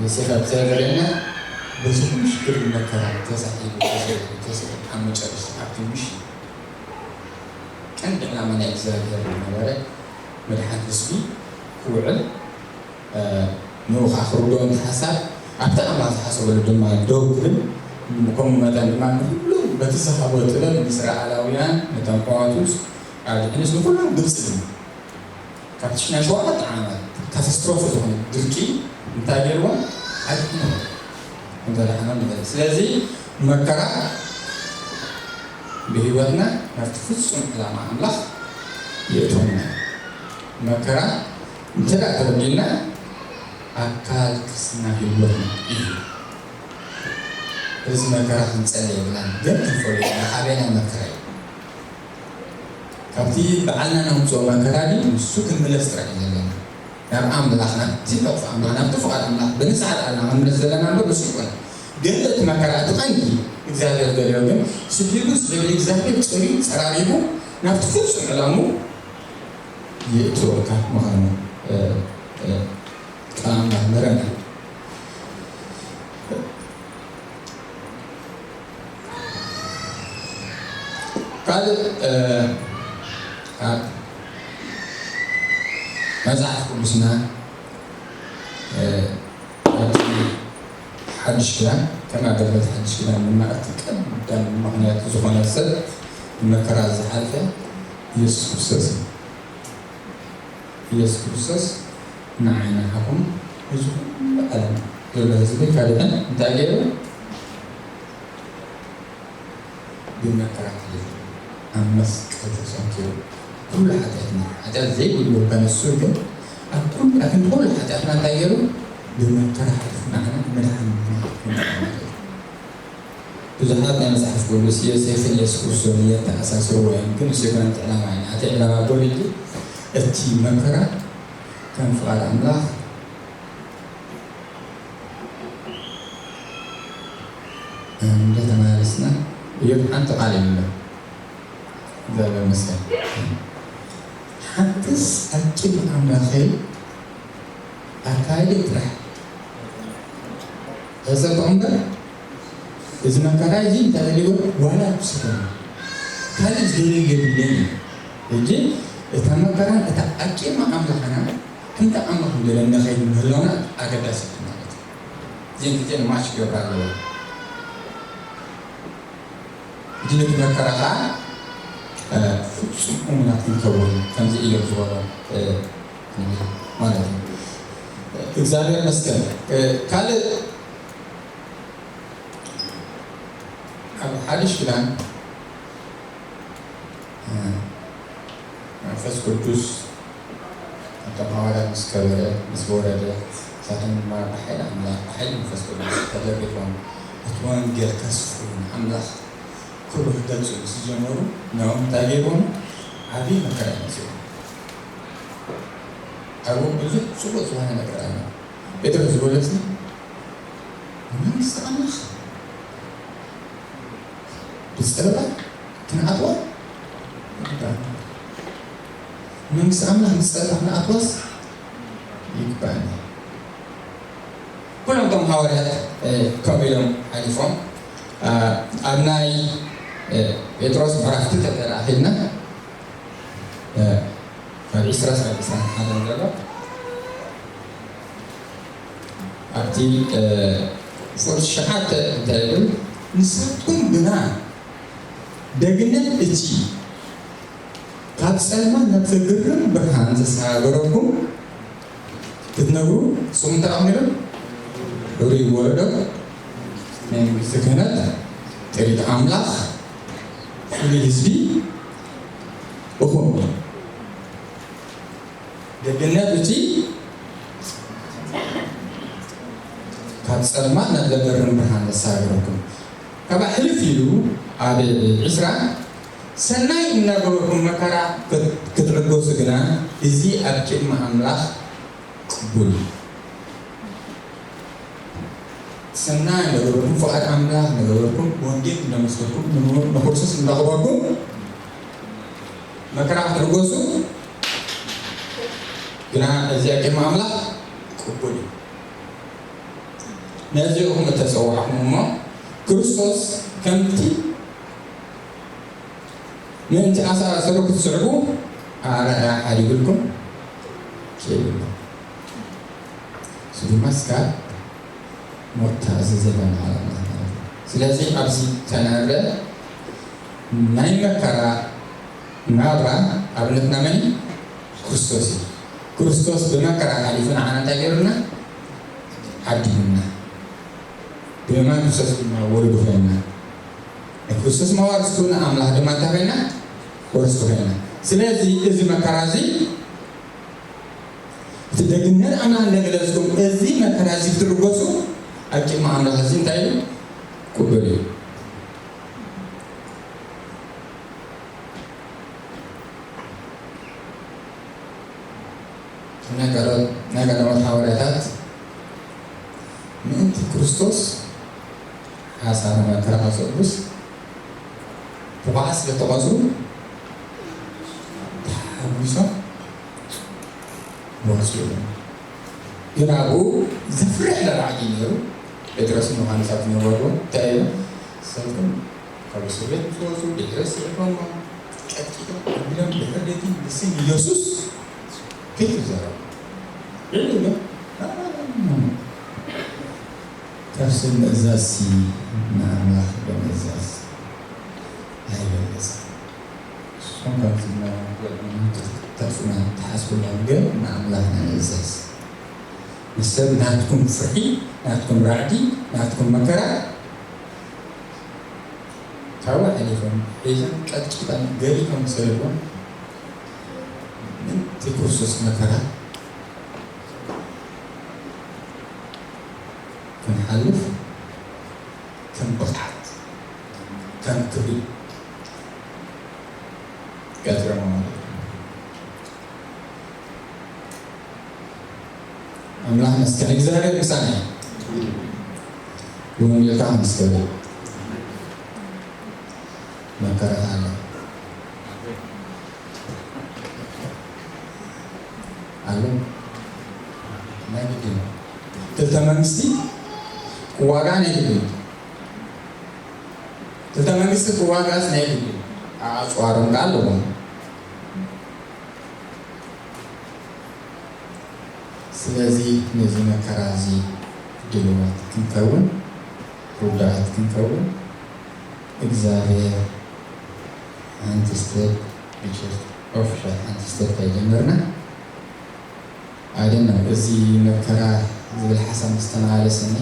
ዮሴፍ ኣብ ዘረገና በዚ ኩሉ ሽግር መከራ ተሳሒቡ ተሰቂሉ ተሰቂሉ ኣብ መጨረሽታ ኣብቲ ምሽ ቀንዲ ዕላማ ናይ እግዚኣብሔር ዝነበረ መድሓን ህዝቢ ክውዕል ንኡ ከዓ ክርድኦ እንተሓሳብ ኣብቲ ኣምላኽ ዝሓሰበሉ ድማ ደው ክብል ከምኡ መጠን ድማ ንኩሉ በቲ ዝሃቦ ጥበብ ንእስራኤላውያን ነቶም ኣሕዋቱ ኣድሕንስ ንኩሎም ግብፂ ድማ ካብቲ ናይ ሸውዓተ ዓመት ካታስትሮፊ ዝኾነ ድርቂ እንታይ ገይርዎም ኣድሕኖም እንተድሓኖም ንርኢ። ስለዚ መከራ ብህይወትና ናብቲ ፍጹም ዕላማ ኣምላኽ የእትወና። መከራ እንተ ደኣ ተቐቢልና ኣካል ክርስትና ህይወትና እዩ። እዚ መከራ ክንጸለ የብልናን፣ ግን ክንፈልዮ ኢና ኣበየናይ መከራ እዩ። ካብቲ ባዕልና ነምጽኦ መከራ ድዩ ንሱ ክንምለስ ጥራሕ እዩ ዘለና። ናብ ኣምላኽ ናብቲ ሕቑፍ ኣምላኽ ናብቲ ፍቓድ ኣምላኽ ብንስሓት ኣልና ክንምለስ ዘለና እምበር ንሱ ይኮነ። ግን እቲ መከራ እቲ ቀንዲ እግዚኣብሔር ዝደልዮ ግን ስሒሉ ስሒሉ እግዚኣብሔር ጽርዩ ጸራሪጉ ናብቲ ፍጹም ዕላሙ የእትወካ ምዃኑ ቃል ኣምላኽ መረና። ካልእ ካብ መጽሓፍ ቅዱስና፣ እ፣ ኣብቲ ሓድሽ ኪዳን፣ ከም ኣገልገልቲ ሓድሽ ኪዳን ድማ እቲ ቀዳም ምኽንያት ዝኾነ ሰብ መከራ ዝሓልፈ ኢየሱስ ክርስቶስ እዩ። ኢየሱስ ክርስቶስ ንዓይ ንዓኹም፣ እዚ ኩሉ ዓለም ዘሎ ህዝቢ ካድሕን እንታይ ገይሩ? ብመከራ ሓሊፉ፣ ኣብ መስቀል ተሰንኪሩ፣ ኩሉ ሓጢኣትና፣ ሓጢኣት ዘይብሉ እኳ ንሱ፣ ግን ኣብ ኩሉ፣ ኣብ ክንዲ ኩሉ ሓጢኣትና እንታይ ገይሩ? ብመከራ ሓሊፉ ንዓና መድሓኒ ምዃኑ ማለት እዩ። ብዙሓት ናይ መጽሓፍ ቅዱስ ዮሴፍን የሱስ ክርስቶስን የተኣሳስርዎ እዮም፣ ግን እሱ ኣይኮነን እቲ ዕላማ። ናተይ ዕላማ ጎሊሑ፣ እቲ መከራ ከም ፍቓድ ኣምላኽ እንደ ተመላለስና፣ እዮብ ሓንቲ ቃል የብሉን። እግዚኣብሔር ይመስገን። ሓንትስ ኣብ ቅድሚ ኣምላኸይ ኣካይደ ጥራሕ ተጸብቑ እምበር፣ እዚ መከራ እዚ እንታይ ኢልዎ ዋላ ክስከም ካልእ ዝደልዮ የብለይን እዩ። ሕጂ እታ መከራን እታ ኣቂማ ኣምላኽና፣ ከምቲ ኣምላኽ ዝደለና ንኸይድ ምህላውና ኣገዳሲ እዩ ማለት እዩ። እዚን ክልቲኤን ማች ክገብራ ኣለዋ። ሕጂ ነቲ መከራ ኸዓ፣ እ፣ ፍጹም እሙናት ክንከውን ከምዚ እዮም ዝበሎ፣ እ፣ ማለት እዩ። እግዚኣብሔር ይመስገን። እ፣ ካልእ ኣብ ሓድሽ ኪዳን፣ እ፣ መንፈስ ቅዱስ ኣብቶም ሃዋርያት ምስ ከበረ፣ ምስ ወረደ፣ ንሳቶም ድማ ብሓይሊ ኣምላኽ፣ ብሓይሊ መንፈስ ቅዱስ ተደሪኾም፣ እቲ ወንጌል ከስፍሑ፣ ንኣምላኽ ክብሪ ክገልጹ ምስ ጀመሩ፣ ንዕኦም እንታይ ገይርዎም? ዓብዪ መከራ እዩ መጺኡ። ኣብኡ ብዙሕ ጽቡቕ ዝኾነ ነገር ኣሎ። ጴጥሮስ ዝበሎ፣ "ንመንግስቲ ኣምላኽ ብጸበባ ክንኣትዋ ይግባእ። መንግስቲ ኣምላኽ ብጸበባ ክንኣትዋስ ይግባእና." ኩሎም እቶም ሃዋርያት፣ እ፣ ከምኡ ኢሎም ሓሊፎም። እ፣ ኣብ ናይ፣ እ፣ ጴጥሮስ ምዕራፍ ክልተ እንተ ደኣ ኸድና፣ እ፣ ካብ ዒስራ እስካብ ዒስራን ሓደን ዘሎ፣ ኣብቲ፣ እ፣ ቁጽሪ ሸውዓተ እንታይ ይብል? "ንሳትኩም ግና ደግነት እቲ ካብ ጸልማት ናብ ዘገርም ብርሃን ዘሰጋገረኩም ክትነግሩ፣ ንስኹም እንታይ ኢኹም?" ኢሉ፣ "ርኡይ ወለዶ፣ ናይ መንግስቲ ክህነት፣ ጥሪት ኣምላኽ፣ ፍሉይ ህዝቢ ኢኹም። ደግነት እቲ ካብ ጸልማት ናብ ዘገርም ብርሃን ዘሰጋገረኩም." ካብኣ ሕልፍ ኢሉ ኣብ ዒስራ፣ "ሰናይ እናገበርኩም መከራ ክት-፣ ክትዕገሱ ግና፣ እዚ ኣብ ቅድሚ ኣምላኽ ቅቡል እዩ። ሰናይ እናገበርኩም፣ ፍቓድ ኣምላኽ እናገበርኩም፣ ወንጌል እናመስከርኩም፣ ን-፣ ንክርስቶስ እናኽበርኩም መከራ ክትዕገሱ ግና፣ እዚ ኣብ ቅድሚ ኣምላኽ ቅቡል እዩ። ነዚ ኢኹም እተጸዋዕኹም እሞ፣ ክርስቶስ ከምቲ ምእንቲ ኣሰራሰሩ ክትስዕቡ ኣርኣያ ሓዲጉልኩም ከይዱ ኣሎ። እዚ ድማ እስካብ ሞት ተኣዘዘ ይበሃል ኣምላኽ ማለት እዩ። ስለዚ ኣብዚ ተነረ ናይ መከራ ናብራ ኣብነትና መን እዩ? ክርስቶስ እዩ። ክርስቶስ ብመከራ ሓሊፉ ንዓና እንታይ ገይሩና? ዓዲሉና። ብየማን ክርስቶስ ድማ ወለዱ ኮይንና። ንክርስቶስ መዋርስቱ፣ ንኣምላኽ ድማ እንታይ ኮይንና? ወርስቱ ኮይንና። ስለዚ እዚ መከራ እዚ፣ እቲ ደግነት ኣምላኽ እንደገለጽኩም፣ እዚ መከራ እዚ ክትርገሱ ኣብ ቅድሚ ኣምላኽ እዚ እንታይ እዩ? ቅቡል እዩ። ናይ ቀዳሞት፣ ናይ ቀዳሞት ሃዋርያታት ምእንቲ ክርስቶስ ሓሳረ መከራ ከሰጉስ ብቑዓት ስለ ተቖጽሩ ተሓጒሶም ወጹ ይብለና። ግን ኣብኡ ዘፍርሕ ራዕዲ ነይሩ። ጴጥሮስን ዮሃንስ ኣብ ዝነበርዎ እንታይ ኢሎም? ንሳቶም ካብ እስር ቤት ምስ ወጹ ድሕሪ ስዒቦሞ ቀጥቂጦም ኣቢሎም ድሕር ደቲ ብስም ኢየሱስ ከይትዛረቡ። ልዕሊ ኢሎም፣ ካብ ሰብ ምእዛዝሲ ንኣምላኽ ብምእዛዝ ኣይበለጸ። ንስኹም ከምዚ ተጥፉና ትሓስቡና፣ ግን ንኣምላኽ ናይ ምእዛዝ። ንሰብ ናትኩም ፍርሒ፣ ናትኩም ራዕዲ፣ ናትኩም መከራ ካብኡ ሓሊፎም ሒዞም ቀጥቂጦም ገሪፎም ዝሰደድዎም ምእንቲ ክርስቶስ መከራ ክንሓልፍ ከም ብቕዓት፣ ከም ክብሪ ገጢሮም ማለት እዩ። ኣምላኽ መስገን እግዚኣብሔር ምሳና እዩ። ብወንጌል ከዓ መስገን መከራ ኣሎ ኣሎ ናይ ግድን ክልተ መንግስቲ ክዋጋ ናይ ግድን ክልተ መንግስቲ ክዋጋስ ናይ ግድን ኣፅዋሮም ከዓ ኣለዎም። ስለዚ ነዚ መከራ እዚ ድልዋት ክንከውን ርዱኣት ክንከውን እግዚኣብሔር ሓንቲ ስተብ ብቸርች ኦፊሻል ሓንቲ ስተብ ከይጀመርና ኣይደና እዚ መከራ ዝብል ሓሳብ ምስ ተመላለሰኒ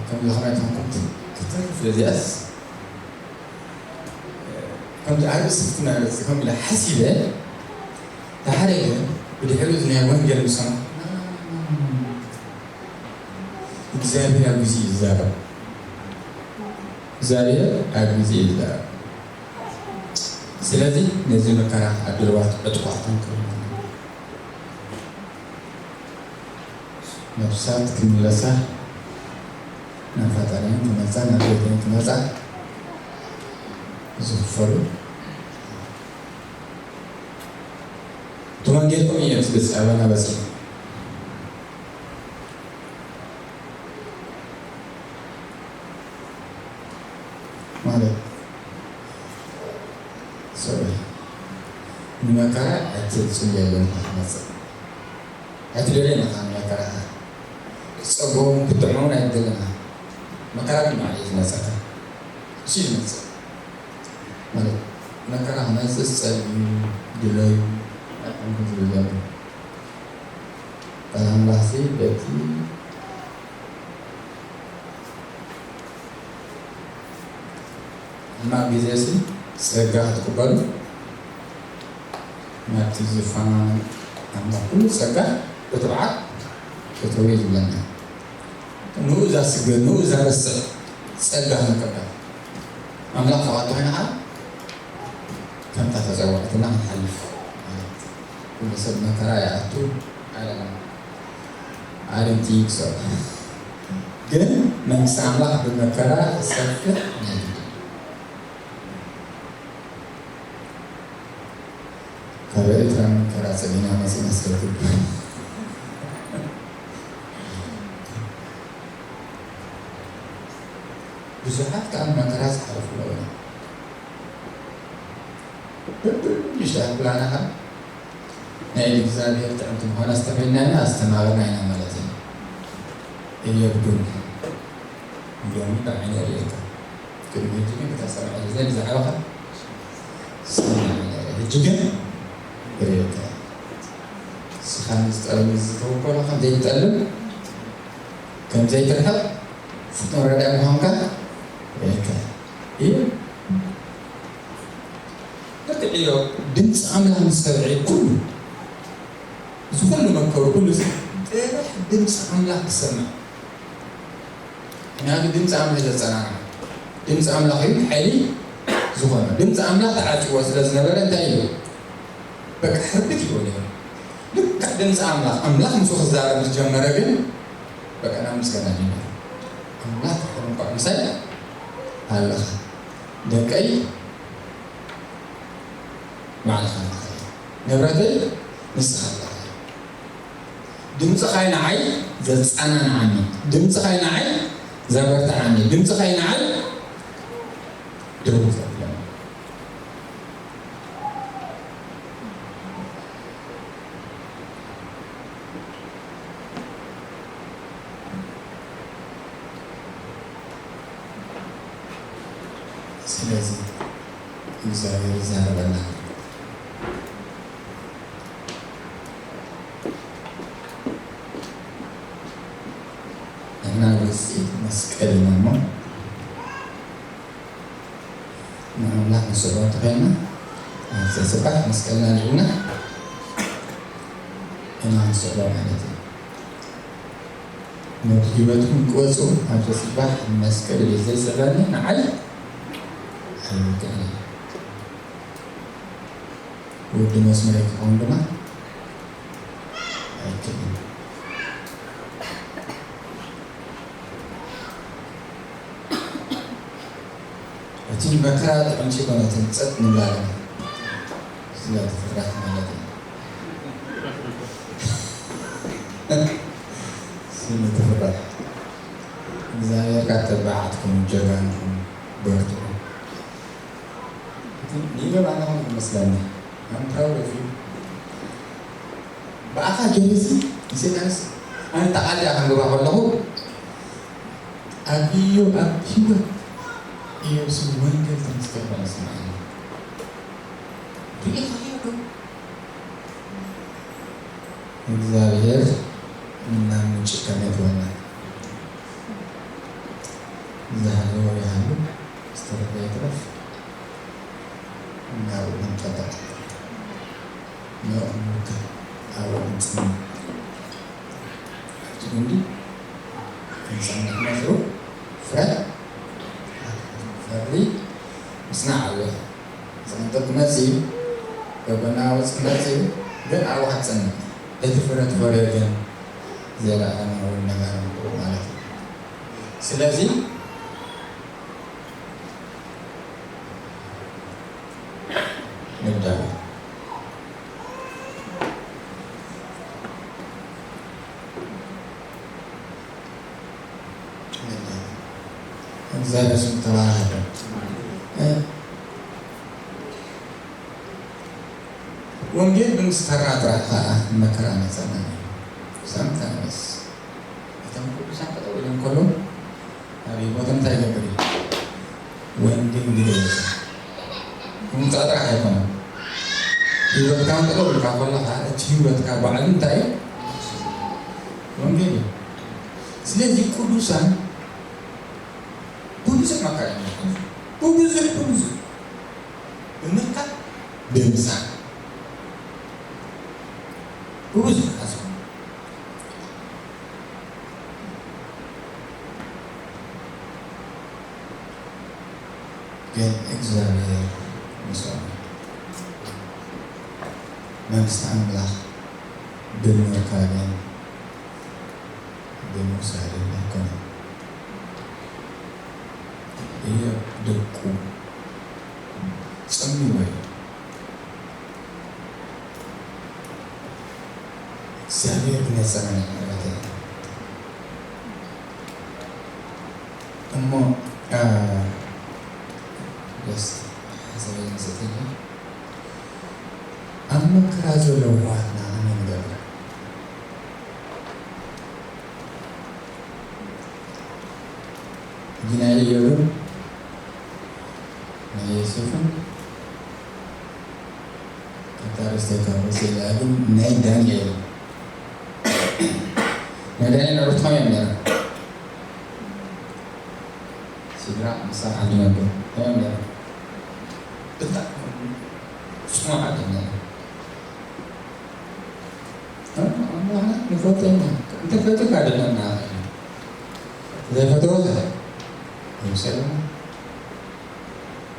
ከም ዝኸመይ ተንኩት ክትርፍ እዚኣስ ከምዚ ኣርእስቲ ክትመርጽ ከም ኢለ ሓሲበ ተሓደገ ብድሕሪኡ እዚ ናይ ወንጌል ምሰማ እግዚኣብሔር ኣብ ግዜ ይዛረብ እግዚኣብሔር ኣብ ግዜ ይዛረብ ስለዚ ነዚ መከራ ኣብ ድልዋት ዕጥቋት ክንከውን ነብሳት ክምለሳ ናብ ፈጣሪን ክመልሳ ናብ ቤትን ክመልሳ ዝኽፈሉ እቶም ወንጌል ከምኡ እዮም ስለ ኣባና በፂሑ ማለት ንመከራ ኣይትፅልየሉ ንክትመፅእ ኣይትደልየን ኢኻ ንመከራኻ ክትፀግቦ እውን ክትጥዕሞ እውን ኣይትደልን ኢኻ መከራ ግን ባዕሉ እዩ ዝመፀካ እሱ እዩ ዝመፅእ ማለት መከራ ክመፅእ ዝፀልዩ ድለዩ ኣይኮንኩን ዝብል ዘሎ ቃል ኣምላኽሲ በቲ ሕማቕ ግዜሲ ጸጋ ክትቅበሉ ናብቲ ዝፋን ኣምላኽ ኩሉ ጸጋ ብትብዓት እተው እዩ ዝብለና። ንኡ እዛ ስግር፣ ንኡ እዛ ረስዕ ጸጋ ክንቅበል ኣምላኽ ፍቓድ ተኾይኑ ከዓ ከምታ ተጸዋዕትና ክንሓልፍ ማለት ኩሉ ሰብ መከራ ይኣቱ ኣለና። ዓለም ትይግሰው ግን መንግስቲ ኣምላኽ ብመከራ ክሰፍሕ ናይ ግድን ካብ ኤርትራ መከራ ጸሊና መጺና ስለትብል ብዙሓት ከዓ መከራ ዝሓለፉ ኣለዉ እዮም። ብብንሽታ ኩላና ከዓ ናይ እግዚኣብሔር ጥዕምቲ ምዃና ዝተመይና ኢና ኣስተማቕርና ኢና ማለት እዩ። እየብዱን እንዲኦም ብዓይነ ርእየካ ቅድሚ ሕጂ ግን እታ ሰብዓ ዘን ዝዓበኻ ሰብዓ ሕጂ ግን ርእየካ ስኻ ንዝጠልም ዝተወከሎ ከም ዘይትጠልም ከም ዘይትርሕቕ ፍጡን ረዳኢ ምዃንካ ርእየካ እዩ። ልክዕ እዮ ድምፂ ኣምላኽ ምስ ሰምዐ ኩሉ እዚ ኩሉ መከሩ ኩሉ እዚ ጥራሕ ድምፂ ኣምላኽ ክሰምዕ ምክንያቱ ድምፂ ኣምላኽ ዘፀናንዓ ድምፂ ኣምላኽ እዩ ሓይሊ ዝኾነ ድምፂ ኣምላኽ ተዓፂዎ ስለ ዝነበረ እንታይ እዩ በቃ ሕርብት ይብሉ ነይሩ ልክዕ ድምፂ ኣምላኽ ኣምላኽ ምስኡ ክዛረብ ምስ ጀመረ ግን በቃ ናብ ምስጋና ጀመረ ኣምላኽ ሕር እንኳዕ ምሳይ ኣለኻ ደቀይ ባዕልኻ ኣለኻ ንብረተይ ንስኻ ኣለኻ ድምፅኻይ ንዓይ ዘፃናንዓኒ ድምፅኻይ ንዓይ ዘበርትዓኒ ድምፅኻይ ንዓይ ደው ዘብለኒ ስለዚ እግዚኣብሔር ይዛረበና። ንሕና ብርፅዒት መስቀል ኢና እሞ ንኣምላኽ ንስዕቦ እንተኾይንና ኣብዚ ጽባሕ መስቀልና ኣልዒልና ኢና ንስዕቦ ማለት እዩ። ነቲ ህይወትኩም ክወፁ ኣብዚ ጽባሕ መስቀል እዩ ዘይስዕበኒ ንዓይ ኣይውግዕን እዩ። ውዲ መስመር ክኸውን ድማ ኣይክእልን። እቲ መከራ ጥዕምቲ ኮነትን ጸጥ ንብላለን ስለ ትፍራሕ ማለት እዩ። ስለ ትፍራሕ እግዚኣብሔር ካብ ተባዓትኩም ጀጋንኩም በርትዑ። እቲ ይገባና ይመስለኒ። I'm proud of you። ብኣኻ ገይርሲ ንሰይጣንስ ኣነ ተቓሊኣ ከንብባ ከለኹ ኣብ ኢዮብ ኣብ ህይወት ኢዮብሲ ወንጌል ተመስገን በለ ስምዓኒ። ርኢኻዮ ዶ? እግዚኣብሔር ምናምን ጭካኔ ትወና ዝሃለዎ ይሃሉ ዝተረፈ ይትረፍ። እናብኡ ክንጠበቕ ንእምርካ ኣብኡ ክንጽምም ኣብቲ ጉንዲ ክንጸንሕ መስሩ ፍረ ፈሪ ምስናዕ ኣለዎ። ዝቕንጥጥ ክመጽእ እዩ፣ ገበናዊ ክመጽእ እዩ፣ ግን ኣብኡ ክትጸንሕ እቲ ፍረ ትፈርዮ ግን ዘለኣለማዊ ነጋሪ ምቕሩ ማለት እዩ። ስለዚ ንዳሎ። እግዚኣብሔር ስሙ ተባረከ። እ፣ ወንጌል ብምስታርና ጥራሕ ከዓ መከራ መፀና። ሳምታይምስ እቶም ቅዱሳን ጠጠው ኢሎም ከለዉ ኣብ ህይወቶም እንታይ ይገብር እዩ? ወንጌል ግደ ይወፅእ። ምምፃእ ጥራሕ ኣይኮነን። ህይወትካ ጠጠው ኢልካ ከለካ እቲ ህይወትካ ባዕሉ እንታይ እዩ? ወንጌል እዩ። ስለዚ ቅዱሳን ብብዙሕ መከራ እዮም ዝሓልፉ። ብብዙሕ ብብዙሕ ብምርካብ ብምሳእ ብብዙሕ ሓዝኹም ግን እግዚኣብሔር ምስኦም መንግስቲ ኣምላኽ ብምርካብን ብምውሳድን ኣይኮነን። ኢዮብ ደቁ ጸሚዎ እዩ። እግዚኣብሔር ግን የጸናንዕ ማለት እዩ። እሞ፣ አ፣ just ሓሳበይ ንሰተኛ ኣብ መከራ ዘለዉ ኣሕዋትና ከመይ ንገብር? ሕጂ ናይ ኢዮብን ናይ ዮሴፍን ኣብታ ኣርእስቲ ካብ ርእሲ ኢላ ግን ናይ ዳንኤል፣ ናይ ዳንኤል ዕሩት ከመይ እዮም ነይሮም? ሲድራቅ፣ ሚሳቅ፣ ዓብደነጎ ከመይ እዮም ነይሮም? ብጣዕሚ ጽኑዓት እዮም ነይሮም። ኣምላኽና ንፈትዎ ኢና። እንተፈትካ ድነና ዘይፈትዎ ከ ይምሰልና።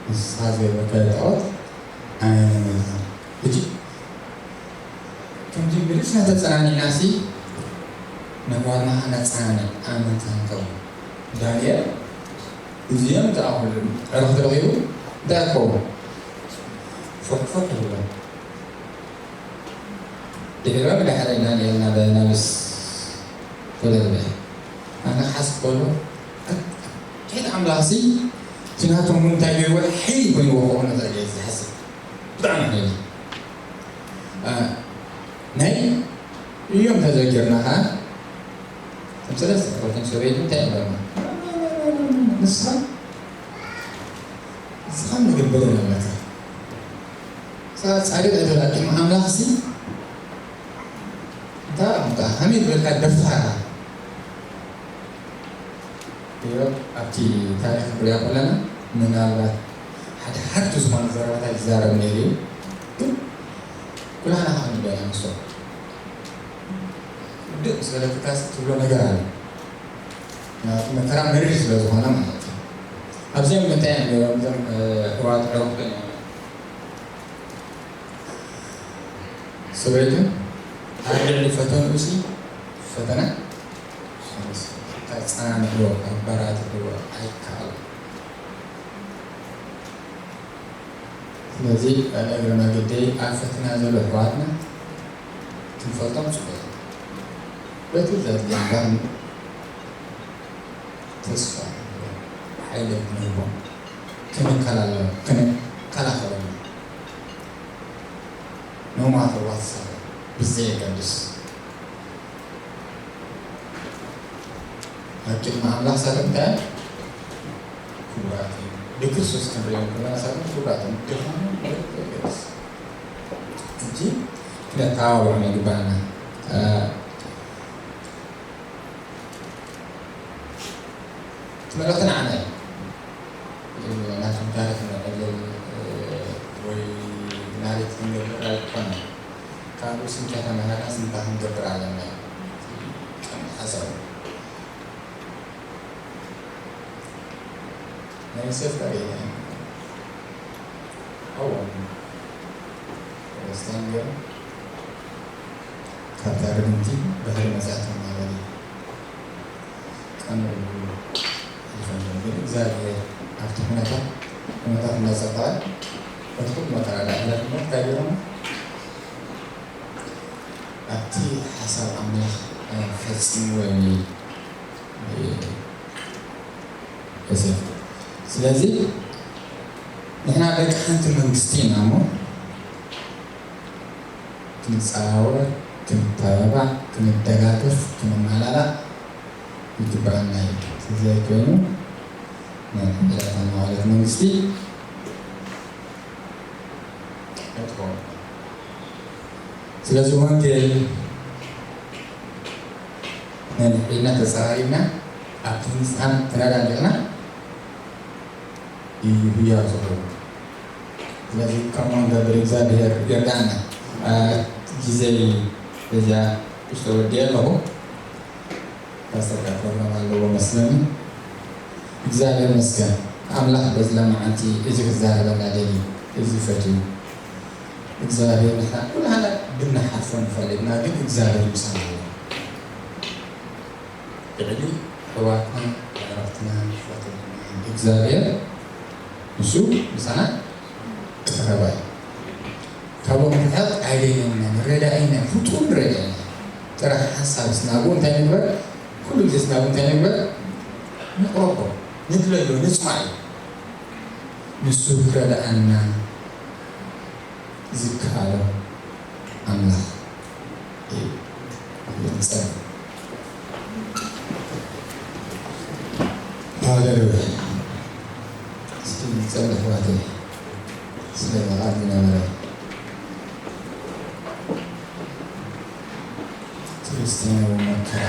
ንስኻ ዝገበርካዮ ጣዖት ኣነ ነመልኻ። ሕጂ ከምዚ ብርእስና ተጸናኒዕናሲ ነጓልና ነጸናንዕ ኣመንታ ንከውን። ዳንኤል እዚኦም ዝኣኽሉ ዕረኽቲ ረኺቡ እንታይ ክኸውን? ፍርሕፍርሕ ይብሎም። ድሕሪኦም ዳሕራይ ዳንኤል ናብ ኣናብስ ተደርበ። ኣነ ክሓስብ ከሎ፣ ከይዲ ኣምላኽሲ እቲ ናቶም እውን እንታይ ገይርዎ? ሓይሊ ኮይንዎ ክኾኑ ይኽእል እየ ዝሓስብ። ብጣዕሚ ሓይሊ። እ፣ ናይ እዮም ተዘኪርና ኸዓ፣ እቶም ሰለስተ ኣሕዋትን ሰበይቱ እንታይ እዮም በሉና? ንስኻ ንስኻ ምግበር ኣለካ። ንስኻ ጻድቕ ኣይተላቅም ኣምላኽ ሲ እንታይ ኣምጣ ሃሚድ በልካ ደፋራ እዮ። ኣብቲ ታሪኽ ክንሪኦ ከለና ምናልባት ሓደ ሓድቲ ዝኾነ ዘረባታት ይዛረብ ነይሩ እዩ። ግን ኩላና ከም ንበላ ንሶ ውድእ ምስ በለትካስ ትብሎ ነገር ኣሎ። ምክንያቱ መከራ መሪር ስለ ዝኾነ ማለት እዩ። ኣብዚኦም እንታይ እዮም ነይሮም እዞም ኣሕዋት ዕሩኽትን እዮም። ሰበይትን ኣብ ልዕሊ ፈተንኡ ሲ ፈተና ከጸናንዕዎ ከበራትዕዎ ኣይከኣሉ። ስለዚ ኣብ እግረ መገደይ ኣብ ፈተና ዘሎ ኣሕዋትና ክንፈልጦም ጽቡቕ እዩ። በቲ ዘድልየና ተስፋ ሓይሊ ክንህቦም ክንከላለ ክንከላኸሎም no matter what ብዘየገድስ ኣብ ቅድሚ ኣምላኽ ሳቶም እንታይ ክቡራት እዮም። ብክርስቶስ ክንሪኦም ከለና ሳቶም ክቡራት እዮም። ድኻም ዘይገድስ እንጂ ክነተባብዖም ይግባና። ትምህርቲ ንዓና እዩ። ናቶም ታሪኽ ነዕልል ወይ ናሬት ክንገብር ኣይኮነን። ካብ ስንታ ተመሃርና ስንታ ክንገብር ኣለና እዩ። ቀንዲ ሓሳብ ናይ ዮሴፍ ታሪኽ እዩ። ሓዎም ክርስቲያን ገይሩ ካብታ ርግምቲ ድሕሪ መጽኣቶም ማለት እዩ። ቀንኡ ይፈልዮም ግን እግዚኣብሔር ኣብቲ ኩነታት ኩነታት እናጸበቐ በቲ ኩሉ መከራ ዳዕለት እሞ እንታይ ገይሮም ኣብቲ ሓሳብ ኣምላኽ ፈጺምዎ እዮም ዮሴፍ። ስለዚ ንሕና ደቂ ሓንቲ መንግስቲ ኢና እሞ ክንጸዋወር፣ ክንተባባዕ፣ ክንደጋገፍ፣ ክንመላላእ ይግበኣና እዩ። ስለዚ ኮይኑ ናይ ዕለታና ማለት መንግስቲ ኣይትኸውን። ስለዚ ወንጌል ነንሕድና ተጸራሪብና ኣብቲ ህንጻን ተረዳዲቕና እዩ ህያው ዝኸውን። ስለዚ ከምኡ ንገብር እግዚኣብሔር ይርዳእና። ግዜ በዚያ ውሽጢ ወዲኤ ኣለኹ። ፓስተር ፕሮግራም ኣለዎ መስለኒ። እግዚኣብሔር ይመስገን ኣምላኽ በዚ ለማዓንቲ እዚ ክዛረበና ደልዩ እዚ ፈትዩ እግዚኣብሔር ንሕና ኩላህና ብንሓልፎ ንፈልጥና ግን እግዚኣብሔር ምሳና ኣሎ። ልዕሊ ኣሕዋትና ኣዕርኽትና ኣሕዋትና እግዚኣብሔር ንሱ ምሳና ቀረባ እዩ። ካብኦም ርሕቕ ኣይደልየናን ረዳኢና ፍጹም ረዳኢና ጥራሕ ሓንሳብ ስናብኡ እንታይ ንግበር? ኩሉ ግዜ ስናብኡ እንታይ ንግበር? ንቕረቦ ንድለዮ ንጽማዕ እዩ። ንሱ ክረድኣና ዝከኣሎ ኣምላኽ እዩ። ንጸሊ። ሃሌሉያ። እስኪ ንጸሊ ኣሕዋተይ ስለ ቃል ዝነበረ ክርስትያናዊ መከራ